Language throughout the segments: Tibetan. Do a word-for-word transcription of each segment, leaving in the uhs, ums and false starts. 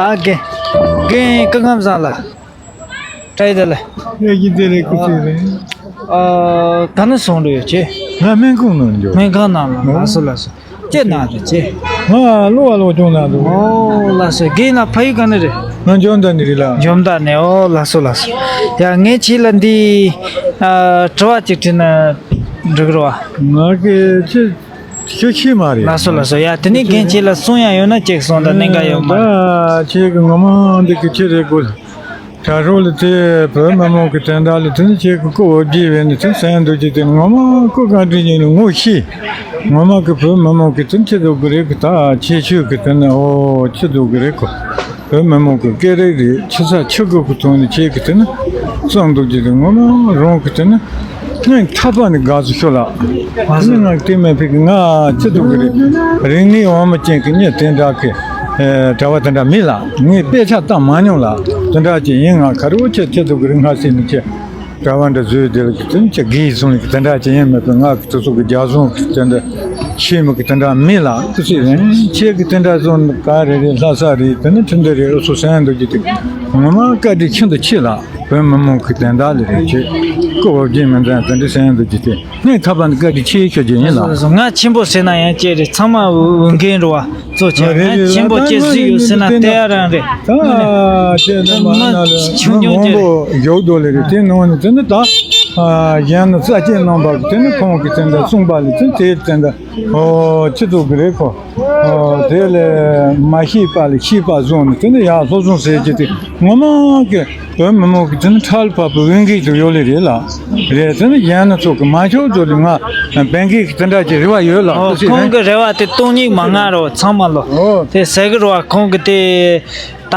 ཨ་རྒན། རྒན་སྐུ་ཁམས་བཟང་ལགས། བཀྲ་ཤིས་བདེ་ལེགས། བཀྲ་ཤིས་བདེ་ལེགས། སྐུ་ཚེ་རིང་། ཨ། ག་ནས་སོང་འགྲོ་ཡོད་ཅེ། ང་སྨན་ཁང་ནང་འགྲོ། སྨན་ཁང་ནང་ལ། ལགས་སོ་ལགས་སོ། ཅེ་ན་རེད་ཅེ། ང་གློ་བ་ལོ་ཅུང་ན་འདུག། ཨོ་ལགས་སོ། རྒན་ལགས་ཕ་ཡུལ་ག་ནས་རེད། ང་འཇོ་མདའ་ནས་རེད་ལགས། འཇོ་མདའ་ནས། ཨོ་ལགས་སོ་ལགས་སོ། ཡ་ངས་ཁྱེད་ལ་འདི། ཨ། དྲི་བ་ཅིག་དྲིས་ན་འགྲིག་རེད་བ། ང་གི་ཅི། ཤོད་ཤེས་མ་རེད། ལགས་སོ་ལགས་སོ། ཡ་དེ་ནས་རྒན་ཁྱེད་ལ་གསུང་ཡ་ཡོད་ན་ཅིག་གསུང་དང་། གནད་འགག་ཡོད་མ་རེད། ད་ཁྱེད་ཀྱི་ངོ་མ་འདི་གི་ཁྱེད་རེད་གོ། དྲ་གྲོགས་ལ་དེ་བོད་མི་མང་གི་དོན་དག་ལ་དེ་ནི་ཁྱེད་ཀྱི་སྐུ་འོ་བརྒྱལ་བས་ནི་དེ་སེམས་འདུག་ཅིག་དེ་ངོ་མ་སྐུ་ག་འདྲ་ཡིན་ནི་ངོ་ཤེས། ངོ་མ་གི་བོད་མི་མང་གི་དེ་ནི་ཁྱེད་འདུག་གི་རེད་གི། ད་ཁྱེད་ཆོས་གི་དེ་ནི་ཨོ་ཁྱེད་འདུག་གི་རེད་གོ། བོད་མི་མང་གི་སྐད་རིགས་རེད། ཆུ་ཚ་ཆུ་གི་གི་ཐོག་ནས་ཁྱེད་ཀྱི་དེ་ནི་གསུངས་འདུག་ཅིག་དེ་ངོ་མ་རང་གི་དེ་ནི། སྙིང་ཐག་པ་ནས་དགའ་བསུ་ཞུ་ལགས། ང་ཚོ་ང་དེ་མེད་པའི་ང་ཅི་འདུག་གི་རེད། རིག་གནས་དབང་མོ་ཅན་གྱི་མྱི་དེ་འདྲ་གི་ཨེ་གྲྭ་བ་དེ་འདྲ་མེད་ལགས། ངས་དཔེ་ཆ་བལྟ་མ་མྱོང་ལགས། དེ་འདྲ་ཅིག་ཡིན། ང་ག་རེ་བོ་ཆེ་ཅི་འདུག་གི་རེད། ང་སེམས་ནས་ཆེ་གྲྭ་བ་འདྲ་བཟོས་དེ་ལ་གི་དེ་ནི་ཆེ་དགེ་སོང་ལ་གི་དེ་འདྲ་ཅིག་ཡིན་མེད་པའི། ང་གི་དེ་ཚོ་གི་རྒྱ་སོང་གི་དེ་འདྲ་ཤེས་མི་གི་དེ་འདྲ་མེད་ལགས། དེ་ཚོ་ཡིན་ཆེ་གི་དེ་འདྲ་སོང་ག་རེ་རེད། ལྷ་ས་རེད། དེ་ནི་ཁྲིན་ཏུ་རེད། ཨུ་ཚོ་སེང་འདུག་གི་དེ་ངོ་མ་བཀའ་དྲིན་ཤིན་ཏུ་ཆེ་ལགས། བོད་མི་མང་གི་དོན་དག་ལ་རེ་ཆེ། སྐུ་འོ་བརྒྱལ་མི་འདྲ་དེ་འདྲ་སེང་འདུག་ཅིག་དེ་ངས་ཐབས་ལ་བཀའ་དྲིན་ཆེ་ཤོད་ཀྱི་ཡིན་ལགས། ང་ཆེན་པོ་ཟེར་ན་ཡང་ཅི་རེད། ཚང་མ་འོས་འགན་རེད་བ། གཙོ་ཆེ། ང་ཆེན་པོ་ཅི་ཟིག་ཡོད་ཟེར་ན་དེ་ཡ་རང་རེད། ད་ཁྱེད་ནི་མ་ན་ལ་ཆུང་ཆུང་ཅི་རེད། མང་པོ་ཡོད་དོ་ལེ་རེད། དེ་ནང་ནས་དེ་ནི་ད་གཞན་ནི་ས་སྐྱེས་རྣམ་པ་གི་དེ་ནི་ཁོང་གི་དེ་འདྲ་གསུངས་པ་ལས་དེ་དེ་དེ་འདྲ་ཨོ་ཅི་འདུག་གི་རེད་ཁོ། ཨོ་དེ་ལས་མ་ཤེས་པ་ལས་ཤེས་པ་བཟུང་ནས་དེ་ནི་ཡར་སློབ་སྦྱོང་ཟེར་གྱི་དེ་ངོ་མ་གི་བོད་མི་མང་གི་དེ་ནི་ཁྲག་ལ་བབས་པའི་འོས་འགན་དུ་ཡོད་ལེ་རེད་ལགས། རེད། དེ་ནི་གཞན་ནི་ཚོ་གི་མ་ཤོག་ཚོ་ལས་ང་བན་གི་གི་དེ་འདྲ་གྱི་རེ་བ་ཡོད་ལགས། ཨོ་དེ་ཁོང་གི་རེ་བ་དེ་སྟོང་ཉིད་མ་ང་རོ་ཚང་མ་ལོ། ཨོ་དེ་ཟེར་གི་རེད་བ། ཁོང་གི་དེ་ད་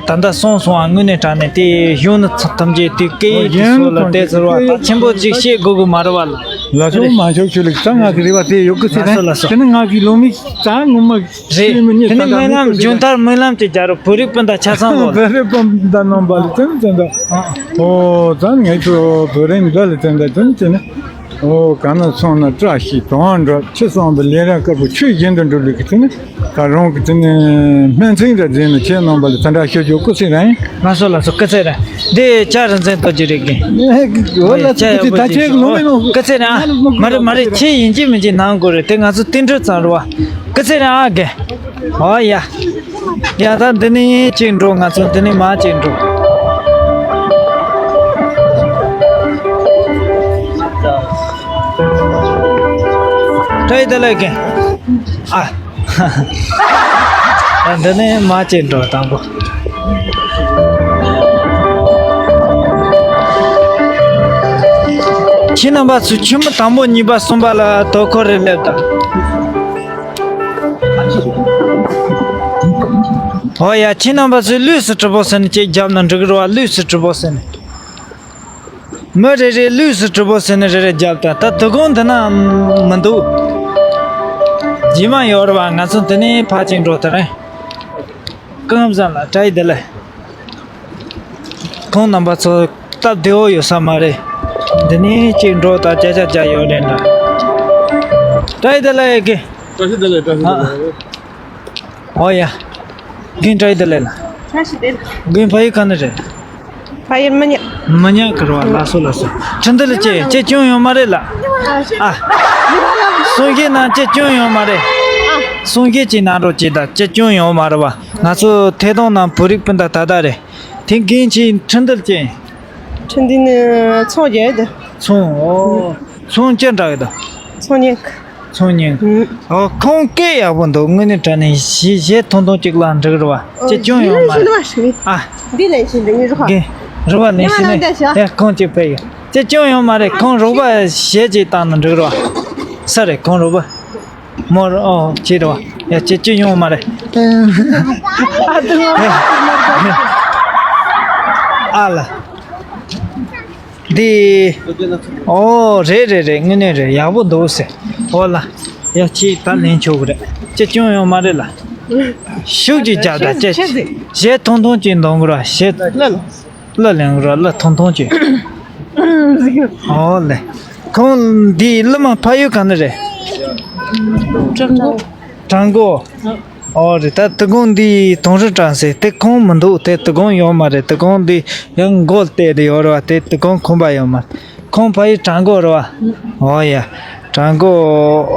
ད་ལྟ་སོང་སོང་བ་དངོས་གནས་དྲང་གནས་དེ་གཞུང་ནི་ཐམས་ཅད་དེ་སྐད་ཡིག་དེ་ཚོ་ལ་དེ་ཟེར་བ་ད་ཆེན་པོ་ཅིག་བཤད་དགོས་གི་མ་རེད་བ་ལགས། ལ་སོགས་མ་ཤོག་ཁྱོད་ལ་ད་ང་གི་རེ་བ་དེ་ཡོད་གི་ཟེར་ན། ལགས་སོ་ལགས་སོ། དེ་ནི་ང་གི་ལོ་མི་ད་ངོ་མ་རེད། དེ་ནི་སྨོན་ལམ་མཇུག་མཐར་སྨོན་ལམ་ཅིག་རྒྱག་རོགས། བོད་རིགས་སྤུན་ཟླ་ཆ་ཚང་ལོ། བོད་རིགས་སྤུན་ཟླ་རྣམ་པ་ལ་དེ་ནི་དེ་འདྲ། ཨོ་ད་ངས་ཁྱོད་བོད་རིགས་འདི་ལ་དེ་འདྲ་དེ་ནི་དེ་ནི། ཨོ་ག་ན་སོང་ན་བཀྲ་ཤིས་དོན་འགྲུབ། ཆོས་གསུངས་པའི་ལས་རབ་དཀར་པོ་ཆོས་བཞིན་དུ་འགྲུབ་ལུགས་ཀྱི་དེ་ནི་ད་རང་གི་དེ་ནི་སྨོན་ཚིག་འདྲ་མཛད་ནས་ཁྱེད་རྣམ་པ་ལ་དེ་འདྲ་ཞུ་རྒྱུ་སྐུ་ཚེ་རིང་། ལགས་སོ་ལགས་སོ། སྐུ་ཚེ་རིང་། འདི་ལྕགས་རི་འཛིན་ཐོག་ཅིག་རེད་གི། ཨོ་ལགས་སོ། ད་ཁྱེད་ལོ་མི་ནོ། སྐུ་ཚེ་རིང་ཨ། མ་རེད་མ་རེད། ཁྱེད་ཡིན་གཅིག་མིན་གཅིག་གནང་དགོས་རེད། དེ་ང་ཚོ་བསྟུན་གྲོས་ཙམ་རེད་བ། སྐུ་ཚེ་རིང་ཨ་རྒན། ཨོ་ཡ། ཡ་ད་འདི་ནས་གཅིག་འགྲོ། ང་ཚོ་འདི་ནས་མར་གཅིག་འགྲོ། བཀྲ་ཤིས་བདེ་ལེགས་རྒན། ཨ། ད་འདི་ནས་མར་གཅིག་འགྲོ་དང་པོ། ཁྱེད་རྣམ་པ་ཚོས་ཆུ་མོ་དང་པོ་གཉིས་པ་གསུམ་པ་ལ་དོ་ཁུར་རེ་སླེབས་དང་། ཨོ་ཡ། ཁྱེད་རྣམ་པ་ཚོས་ལུས་སུ་གྲུབ་པོ་ཟེར་ནས་ཅིག་བརྒྱབ་ན་འགྲིག་རེད་བ། ལུས་སུ་གྲུབ་པོ་ཟེར་ནས། མི་རེ་རེ་ལུས་སུ་གྲུབ་པོ་ཟེར་ནས་རེ་རེ་བརྒྱབ་དང་། ད་དོ་དགོང་འདི་ན་མི་འདུག་རྗེས་མ་ཡོད་རེད་བ། ང་ཚོ་འདི་ནས་ཕར་ཅིག་འགྲོ་དང་། སྐུ་ཁམས་བཟང་ལགས། བཀྲ་ཤིས་བདེ་ལེགས། ཁོང་རྣམ་པ་ཚོ་སྟབས་བདེ་བོ་ཡོད་ས་མ་རེད། འདི་ནས་ཅིག་འགྲོ་དང་། བརྒྱ་ཆ་བརྒྱ་ཡོད་རེད་འདྲ། བཀྲ་ཤིས་བདེ་ལེགས་ཀི། བཀྲ་ཤིས་བདེ་ལེགས། བཀྲ་ཤིས་བདེ་ལེགས། ཨོ་ཡ། རྒན་བཀྲ་ཤིས་བདེ་ལེགས་ལགས། བཀྲ་ཤིས་བདེ་ལེགས། རྒན་ཕ་ཡུལ་ག་ནས་རེད། ཕ་ཡུལ་མི་ཉག་མི་ཉག་གི་རེད་བ། ལགས་སོ་ལགས་སོ། ཁྲིན་ཏུ་ལི་ཅེ་ཅེ་སྐྱོན་ཡོད་མ་རེད་ལགས། ཨ། གསུང་བཤད་ནང་ཅེ་སྐྱོན་ཡོད་མ་རེད། གསུང་བཤད་ཅིག་གནང་རོགས་གྱིས་ད། ཅེ་སྐྱོན་ཡོད་མ་རེད་བ། ང་ཚོ་ཐད་གཏོང་ནང་བོད་རིགས་སྤུན་ཟླ་ད་ལྟ་རེད། དེ་རྒན་ཅེ་ཁྲིན་ཏུ་ལི་ཅེ། ཁྲིན་ཏུ་ལི་ཚོང་རྒྱག་ཡོད་དེ། ཚོང་། ཨོ། ཚོང་ཅི་འདྲ་ཡོད་དོ། ཚོང་ཉེ་གི། ཚོང་ཉེ་གི། ཨོ། ཁོང་སྐད་ཡག་པོ་འདུག་དངོས་གནས་དྲང་གནས་གཞས་གཞས་ཐུང་ཐུང་ཅིག་ལ་འགྲིག་རེད་བ། ཅེ་སྐྱོན་ཡོད་མ་རེད། ཨ། འདི་ལེན་བཞིན་འདུག་ངའི་རུ་ཁ། རྒན། རུ་བ་ལེན་བཞིན་ནས་ཡ་ཁོང་ཅིག་ཕེབས་ཡོད། ཅེ་སྐྱོན་ཡོད་མ་རེད། ཁོང་རུ་བ་གཞས་ཅིག་བཏང་ན་འགྲིག་རེད་བ། ས་རེད་ཁོང་རུ་བ། མོ་རུ་ཨོ་ཅེ་རུ་བ། ཡ་ཅེ་སྐྱོན་ཡོད་མ་རེད། ཨ་ལ། འདི། ཨོ་རེད་རེད་རེད། དངོས་གནས་རེད། ཡག་པོ་འདུག་ཟེར། ཨོ་ལ། ཡ་ཅིག་ད་ལེན་ཆོག་གི་རེད། ཅེ་སྐྱོན་ཡོད་མ་རེད་ལགས། ཤུགས་ཀྱིས་རྒྱག་ད་ཅེ། གཞས་ཐུང་ཐུང་ཅིག་འདོན་གི་ར་གཞས། གླུ་ལེན་གི་ར་གླུ་ཐུང་ཐུང་ཅིག་ཨོ་ལེ། ཁོང་འདི་གླུ་མ་ཕ་ཡུལ་ག་ནས་རེད། ཀྲང་གོ། ཀྲང་གོ། ཨོ་རེད། ད་དུ་གུང་འདི་དུང་རི་དྲངས་སེ་དེ་ཁོང་མི་འདུག་དེ་དུ་གུང་ཡོད་མ་རེད། དུ་གུང་འདི་ཡང་མགོ་བལྟས་ཏེ་ཡོད་རེད་བ། དེ་དུ་གུང་ཁོམ་པ་ཡོད་མ་རེད། ཁོང་ཕ་ཡུལ་བྲག་འགོ་རེད་བ། ཨོ་ཡ། བྲག་འགོ།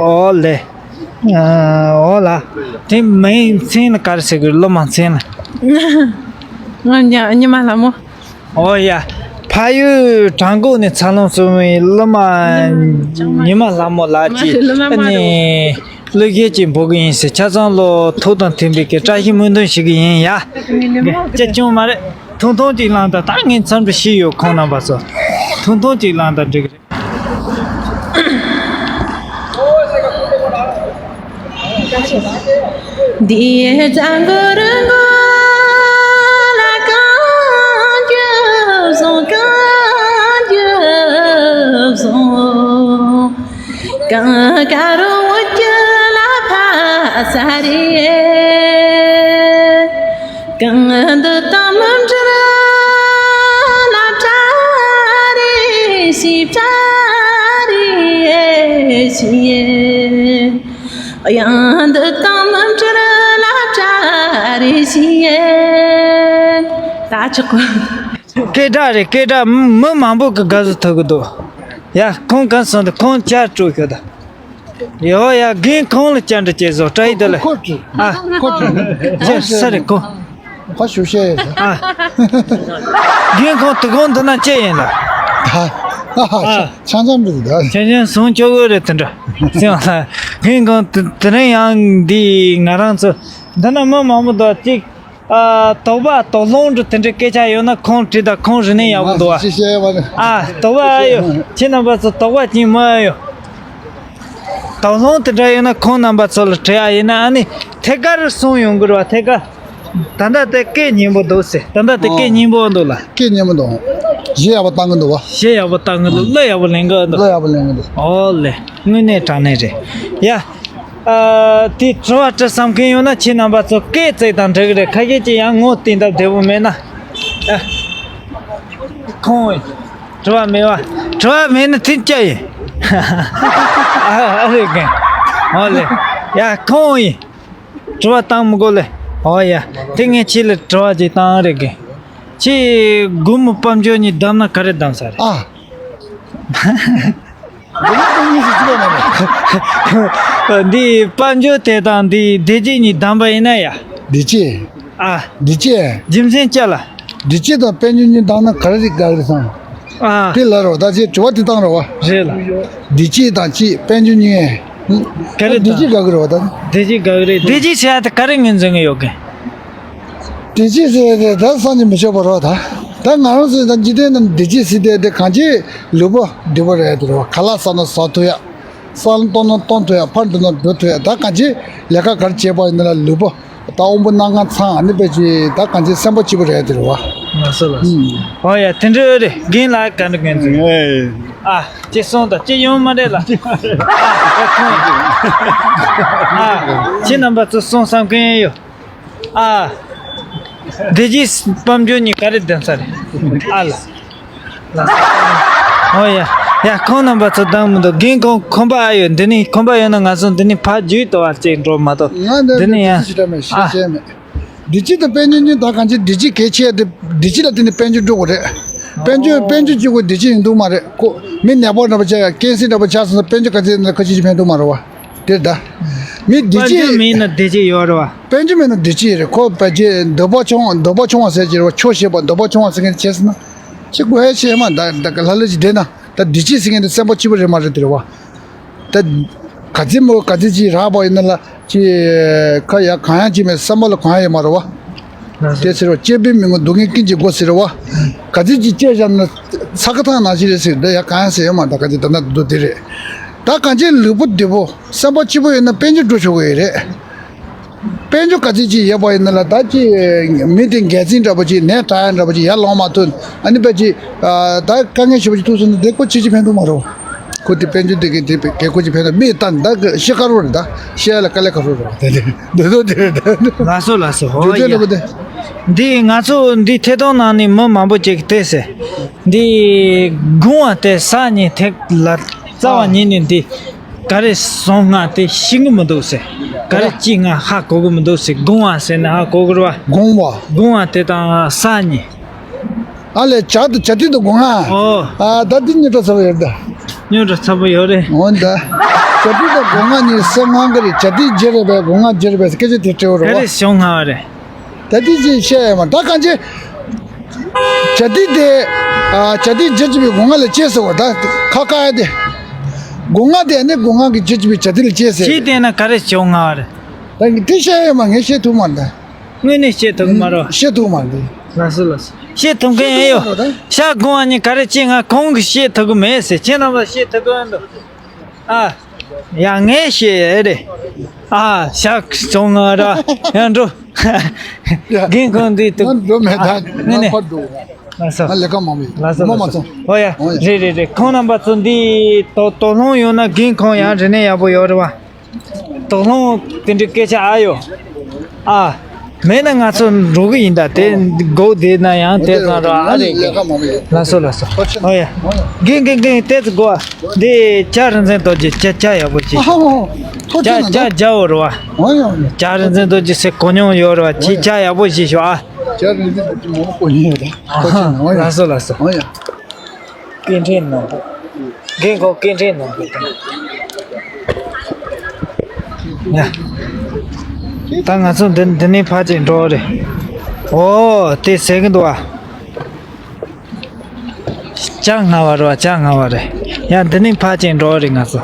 ཨོ་ལེ། ཨོ་ལ། དེ་མིང་མཚན་ལ་ག་རེ་ཟེར་དགོས། སློབ་མ་མཚན་ལ། ང་ཉ་ཉི་མ་ལྷ་མོ། ཨོ་ཡ། ཕ་ཡུལ་བྲག་འགོ་ནས་འཚར་ལོངས་སོང་བའི་སློབ་མ་ཉི་མ་ལྷ་མོ་ལགས་ཀྱིས་ཨ་ནི་གླུ་གཞས་ཅིག་འབུལ་གི་ཡིན་ཟེར། ཆ་ཚང་ལོ་ཐུགས་དང་མཐུན་པའི་གི་བཀྲ་ཤིས་སྨོན་འདུན་ཞུ་གི་ཡིན་ཡ། ཅི་ཅུང་མ་རེད། ཐུང་ཐུང་ཅིག་བླངས་དང་། ད་ངས་འཚམས་འདྲི་ཞུས་ཡོད། ཁོང་རྣམ་པ་ཚོ། ཐུང་ཐུང་ཅིག་བླངས་དང་འགྲིག་གི་རེད། འདི་ཡི་གཙང་གུར་མགོ་ལ་གང་རྒྱབ་སོང་། གང་རྒྱབ་སོང་། གངས་དཀར་འོད་ཀྱི་ལ་ཕ་ས་རེད། གངས་འདི་དང་མི་འབྲལ་ལ་བྲལ་རེ་ཞིག་བྲལ་རེ་ཞིག་གཡང་འདི་དང་མི་འབྲལ་ལ་བྲལ་རེ་ཞིག་ད་ཆོག་གོ། སྐད་གྲགས་རེད། སྐད་གྲགས་མི་མང་པོ་གི་དགའ་བསུ་ཐོབ་གི་འདུག་ཡ། ཁོང་གང་སོང་དུ་ཁོང་བཅར་སྤྲོད་ཤོག་ད། ཡོ་ཡ། རྒན་ཁོང་ལ་བཅར་འདྲི་བྱེད་བཟོ་བཀྲ་ཡི་དུ་ལ། ཁོ་ཁོ་ཁྲི། ཨ། ཁོ་ཁྲི། ཅེ་ས་རེ་ཁོ། ཁ་ཞུ་ཤེས་ཡོད་ཟེར། ཨ། རྒན་ཁོང་དུ་ཁོང་འདི་ན་ཅེ་ཡིན་ལ། ད། ཨ་ཨ། ཨ། ཆང་ཆང་མི་འདུག་ད། ཆང་ཆང་བཟུང་ཆོག་གི་རེད་དེ་འདྲ། སེམས་ལ། རྒན་ཁོང་དུ་དེ་རིང་ཡང་འདི་ང་རང་ཚོ་འདི་ན་མི་མང་པོ་འདུག་ཅིག་ཨ། དོགས་པ་དོགས་སློང་འདྲ་དེ་འདྲའི་སྐད་ཆ་ཡོད་ན་ཁོང་དྲིས་དང་། ཁོང་རིག་གནས་ཡག་པོ་འདུག་ཨ། ཞེས་བཤད་པ་ནི། ཨ། དོགས་པ་ཨ་ཡོད། ཁྱེད་རྣམ་པ་ཚོ་དོགས་པ་ཅིག་མ་ཨ་ཡོད། དོགས་སློང་དེ་འདྲ་ཡོད་ན་ཁོང་རྣམ་པ་ཚོ་ལ་དྲི་ཡ་ཡིན་ན། ཨ་ནི་ཐད་ཀར་གསུང་ཡོང་གི་རེད་བ། ཐད་ཀར། ད་ལྟ་དེ་སྐད་སྙན་པོ་འདུག་ཟེར། ད་ལྟ་དེ་སྐད་སྙན་པོ་འདུག་ལ། སྐད་སྙན་པོ་འདུག་གཞས་ཡག་པོ་བཏང་གི་འདུག་བ། གཞས་ཡག་པོ་བཏང་གི་འདུག་གླུ་ཡག་པོ་ལེན་གི་འདུག་གླུ་ཡག་པོ་ལེན་གི་འདུག་ཨོ་ལེ། དངོས་གནས་དྲང་གནས་རེད་ཡ། ཨ། དེ་དྲི་བ་དྲི་བསམ་མཁན་ཡོད་ན་ཁྱེད་རྣམ་པ་ཚོ་སྐད་བརྩེགས་དང་འགྲིག་གི་རེད། ཁ་ཤས་ཀྱིས་ཡང་ངོ་བསྟན་སྟབས་བདེ་པོ་མེད་ན། ཨ། ཁོང་ཡིན། དྲི་བ་མེད་པ། དྲི་བ་མེད་ན་དེ་སྐྱ་ཡིན། ཨ། ཨ་རེད་རྒན། ཨོ་ལེ། ཡ། ཁོང་ཡིན། དྲི་བ་བཏང་མི་དགོས་ལེ། ཨོ་ཡ། དེ་ངས་ཁྱེད་ལ་དྲི་བ་ཅིག་བཏང་རེད་རྒན། ཁྱེད་དགུ་མོ་དཔལ་འབྱོར་གཉིས་བདམས་ན་ག་རེ་བདམས་ས་རེད། ཨ། འདི་དཔལ་འབྱོར་དེ་དང་འདི་བདེ་སྐྱིད་གཉིས་བདམས་པ་ཡིན་ན་ཡ། བདེ་སྐྱིད། ཨ། བདེ་སྐྱིད། རྒྱུ་མཚན་ཅི་ལ། བདེ་སྐྱིད་དང་དཔལ་འབྱོར་གཉིས་བདམས་ན་ག་རེ་དགའ་གི་རེད་བསམ། ཨ། དེ་ལ་རོ། ད་ཅི་དྲི་བ་དེ་བཏང་རོ་བ། རེད་ལ། བདེ་སྐྱིད་དང་ཅི་དཔལ་འབྱོར་གཉིས། ག་རེ་བདེ་སྐྱིད་དང་། དགའ་གི་རེད་བ་ད། བདེ་སྐྱིད་དགའ་གི་རེད། བདེ་སྐྱིད་ཟེར་ཡ་དེ་ག་རེ་ངོས་འཛིན་གི་ཡོད་གི། བདེ་སྐྱིད་ཟེར་ཡ་དེ་ད་བསམ་གྱིས་མི་ཆོག་པ་རོ་ད། ད་ང་རང་ཚོའི་ད་འཇིག་རྟེན་ནང་བདེ་སྐྱིད་ཟེར་དེ་དེ་གང་ཅི་ལུས་པོ་བདེ་པོ་རེད་དེ་རོ། ཁ་ལག་ཟ་ན་ཟ་ཐུབ་ཡ། ས་ལ་གཏོང་ན་གཏོང་ཐུབ་ཡ། ཕར་འགྲོ་ན་འགྲོ་ཐུབ་ཡ། ད་གང་ཅི་ལས་ཀ་ག་རེ་བྱེད་པ་ཡིན་ན་ལ་ལུས་པོ། ད་དབང་པོ་སྣ་ཁ་ཚང་ཨ་ནི་པའི་ཅི་ད་གང་ཅི་སེམས་པ་སྐྱིད་པོ་རེད་དེ་རེད་བ། ལགས་སོ་ལགས་སོ། ཨུམ། ཨོ་ཡ། དེ་འདྲ་རེད། རྒན་ལགས་ག་འདྲ་གན་ཚོད། ཨེ། ཨ། ཅི་གསུང་དང་ཅི་ཡོང་མ་རེད་ལ། ཨ། ཁྱེད་རྣམ་པ་ཚོ་གསུང་བསམ་མཁན་ཡོད། ཨ། བདེ་སྐྱིད་དཔལ་འབྱོར་གཉིས་ག་རེ་བདམས་ས་རེད། ཨ་ལ། ཨོ་ཡ། ཡ། ཁོང་རྣམ་པ་ཚོ་བདམས་མི་འདུག་རྒན་ཁོང་ཁོམ་པ་ཨ་ཡོད། འདི་ནས་ཁོམ་པ་ཡོད་ན་ང་ཚོ་འདི་ནས་ཕར་བརྒྱུད་དོ་བ་ཅིག་འགྲོ་མ་གཏོགས། ང་འདི་འདི་ནས་ཡང་། ཅི་ཞིག་བདམས་མེད། ཤེས་ཨ། བྱས་མེད། བདེ་སྐྱིད་དང་དཔལ་འབྱོར་གཉིས་ད་གང་ཅི་བདེ་སྐྱིད་གལ་ཆེ་དེ། བདེ་སྐྱིད་ལ་བརྟེན་ནས་དཔལ་འབྱོར་འགྲོ་དགོས་རེད། དཔལ་འབྱོར་དཔལ་འབྱོར་གཅིག་པོ་བདེ་སྐྱིད་ཡིན་འདུག་མ་རེད་ཁོ། མི་ནད་པ་འདྲ་པོ་ཆགས་ཡ། ཀན་སར་འདྲ་པོ་ཆགས་སོང་ན་དཔལ་འབྱོར་ག་ཚད་ཡིན་ན་ཁ་ཅིག་ཅིག་ཕན་འདུག་མ་རེད་བ། དེ་ད། མི་བདེ་དཔལ་འབྱོར་སྐྱིད་མེད་ན་བདེ་སྐྱིད་ཡོད་རེད་བ། དཔལ་འབྱོར་མེད་ན་བདེ་སྐྱིད་རེད་ཁོ། བ་ཅེ་འདོད་པ་ཆུང་བ་འདོད་པ་ཆུང་བ་ཟེར་གྱི་རེད་བ། ཆོག་ཤེས་པ་འདོད་པ་ཆུང་བ་ཟེར་མཁན་བྱས་སོང་ན། ཅི་དགོས་ཧེ་ཤེས་མ་ད་ད་ག་ལྷ་ལྷ་ཅིག་བསྡད་ན་ད་བདེ་སྐྱིད་ཟེར་མཁན་དེ་སེམས་པ་སྐྱིད་པོ་རེད་མ་རེད་དེ་རེད་བ། ད། ག་ཚད་མོ་ག་ཚད་ཅིག་རག་པ་ཡིན་ན་ལ་ཅི། ཁ་ཡ་གང་ཡང་ཅི་མེད་སེམས་པ་ལ་གང་ཡང་ཡོད་མ་རེད་བ། དེ་ཟེར་བ་སྐྱེས་བུའི་མི་ངོ་སྡུག་བསྔལ་ཀུན་གྱི་སྒོ་ཟེར་བ། ག་ཚོད་ཅིག་སྐྱེས་བཞག་ན་ས་ཁ་ཐང་ནང་བཞིན་རེད་ཟེར། འདི་ཡ་གང་ཟེར་ཡོད་མ་ད་ག་ཚོད་ད་ན་འདུག་དེ་རེད། ད་གང་ཅི་ལུས་པོ་བདེ་པོ་སེམས་པ་སྐྱིད་པོ་ཡོད་ན་དཔལ་འབྱོར་འགྲོ་ཆོག་གི་ཡོད་རེད། དཔལ་འབྱོར་ག་ཚོད་ཅིག་ཡོད་པ་ཡིན་ན་ལ་ད་ཅི་མི་དེ་འགལ་འཛིང་འདྲ་པོ་ཅིག་ནད་དྲག་ཡ་འདྲ་པོ་ཅིག་ཡར་ལོངས་མ་ཐུབ་ཨ་ནི་པ་ཅིག་ད་དཀའ་ངལ་ཞེ་པོ་ཅིག་ཐུག་སོང་ན་དེ་ཁོ་ཅི་ཅི་ཕན་ཐོགས་མ་རེད། ཁོ་དེ་དཔལ་འབྱོར་དེ་གི་དེ་གི་གོ་ཅི་ཕན་ཐོགས་མི་ད་ད་གི་ཤི་ཁ་རོ་རེད། ད་ཤི་ཡ་ལ་དཀའ་ལས་ཁ་རོ་རེད། དེ་དེ་དེ་དོ་དེ་རེད། ད་ལགས་སོ་ལགས་སོ། ཧོ་ཡ། འདི་ང་ཚོ་འདི་ཐད་གཏོང་ནང་ནས་མི་མང་པོ་ཅིག་གིས་དེ་ཟེར། འདི་དགུང་བ་དེ་ས་ཉིན་ཐེག་ལ་རྩ་བ་ཉིད་ནས་འདི། ག་རེ་སོང་ང་དེ་ཤེས་གི་མི་འདུག་ཟེར། ག་རེ་ཅི་ང་ཧ་གོ་གི་མི་འདུག་ཟེར། དགོངས་པ་ཟེར་ན་ཧ་གོ་གི་རེད་བ། དགོངས་པ། དགོངས་པ་དེ་དང་ས་གཉིས། ཨ་ལས། བྱ་དང་བྱ་དུས་དང་སྒོ་ང་། ཨོ། ཨ་ད་དེ་རྙོག་དྲ་ཚ་པོ་ཡོད་ད། རྙོག་དྲ་ཚ་པོ་ཡོད་རེད། འོ་ད། བྱ་དུས་དང་སྒོ་ང་གཉིས་སེ་ང་ག་རེ། བྱ་དུས་བྱེད་རེད་པས། སྒོ་ང་བྱེད་རེད་པས་སྐད་ཆ་དེ་དྲི་བ་རེད་བ། ག་རེ་བྱུང་ང་བ་རེད། ད་དེ་ཅི་བཤད་ཡ་མ་ད་གང་ཅི། བྱ་དུས་དེ། ཨ་བྱ་དུས་བྱེད་ཀྱི་པའི་སྒོ་ང་ལ་ཅི་ཟེར་བ་ད་ཁ་ཁ་ཡ་དེ། སྒོ་ང་དེ་ནི་སྒོ་ང་གི་བྱེད་ཀྱི་པའི་བྱ་དུས་ལ་ཅི་ཟེར། ཅི་བལྟས་ན་ག་རེ་བྱུང་ང་བ་རེད། ད་དེ་བཤད་ཡ་མ་ངས་བཤད་ཐུབ་མ་ད། དངོས་གནས་བཤད་ཐུབ་ཀྱི་མ་རེད། བཤད་ཐུབ་མ་རེད། ལགས་སོ་ལགས་སོ། བཤད་ཐུབ་མཁན་ཨེ་ཡོད། ཤ་གོང་བ་གཉིས་ག་རེ་བྱེད། ང་གོང་གི་བཤད་ཐུབ་ཀྱི་མེད་ཟེར། ཁྱེད་རྣམ་པ་བཤད་ཐུབ་ཀྱི་ཡོད་འདུག་ཨ། ཡ་ངས་བཤད་ཨེ་རེད། ཨ་ཤ་བྱུང་ང་ར་ཡང་འགྲོ། རྒན་ཁོང་འདི་དུ་ང་འགྲོ་མེད་ད། ནི་ནི། ང་ཕར་འགྲོ། ལགས་སོ། ང་ལས་ཀ་མང་པོ་ཡོད། ལགས་སོ་ངོ་མ་ལགས་སོ། སོང་། ཨོ་ཡ། ཨོ་ཡ། རེད་རེད་རེད། ཁོང་རྣམ་པ་ཚོ་འདི་དོ་དོ་སློང་ཡོང་ན་རྒན་ཁོང་ཡང་རེ་ནས་ཡག་པོ་ཡོད་རེད་བ། དོགས་སློང་དེ་འདྲའི་སྐད་ཆ་ཨ་ཡོད། ཨ། མེད་ན་ང་ཚོ་འགྲོ་གི་ཡིན་ད། དེ་སྒོ་བསྡད་ན་ཡང་དེ་ཙམ་རོ་ཨ་རེད། ལགས་སོ་ལགས་སོ། ཨོ་ཡ། རྒན་རྒན་རྒན་དེ་ཚོ་དགོ་འདི་ལྕགས་རིན་ཆེན་རྡོ་རྗེ་ལྕགས་ལྕགས་ཡག་པོ་ཅིག་ཨ་ཧོ་ཧོ། ལྕགས་ལྕགས་རྒྱ་བོ་རོ་ཨ། ཨོ་ཡ། ལྕགས་རིན་ཆེན་རྡོ་རྗེ་ཟེར་གོ་མྱོང་ཡོད་རོ་ཨ། ཅིག་ལྕགས་ཡག་པོ་ཞིག་ཤོག་ཨ། ལྕགས་རིན་ཆེན་རྡོ་རྗེ་མང་པོ་གོ་མྱོང་ཡོད་ད། ཨ་ཧ། ལགས་སོ་ལགས་སོ། ཨོ་ཡ། སྐད་འཕྲིན་ནང་དུ། རྒན་ཁོ་སྐད་འཕྲིན་ནང་དུ་དང་། ཡ། ད་ང་ཚོ་འདི་འདི་ནས་ཕར་ཅིག་འགྲོ་རེད། ཨོ་དེ་ཟེར་གི་འདུག་ཨ། ལྕགས་ང་བ་རེད་བ། ལྕགས་ང་བ་རེད། ཡ་འདི་ནས་ཕར་ཅིག་འགྲོ་རེད་ང་ཚོ།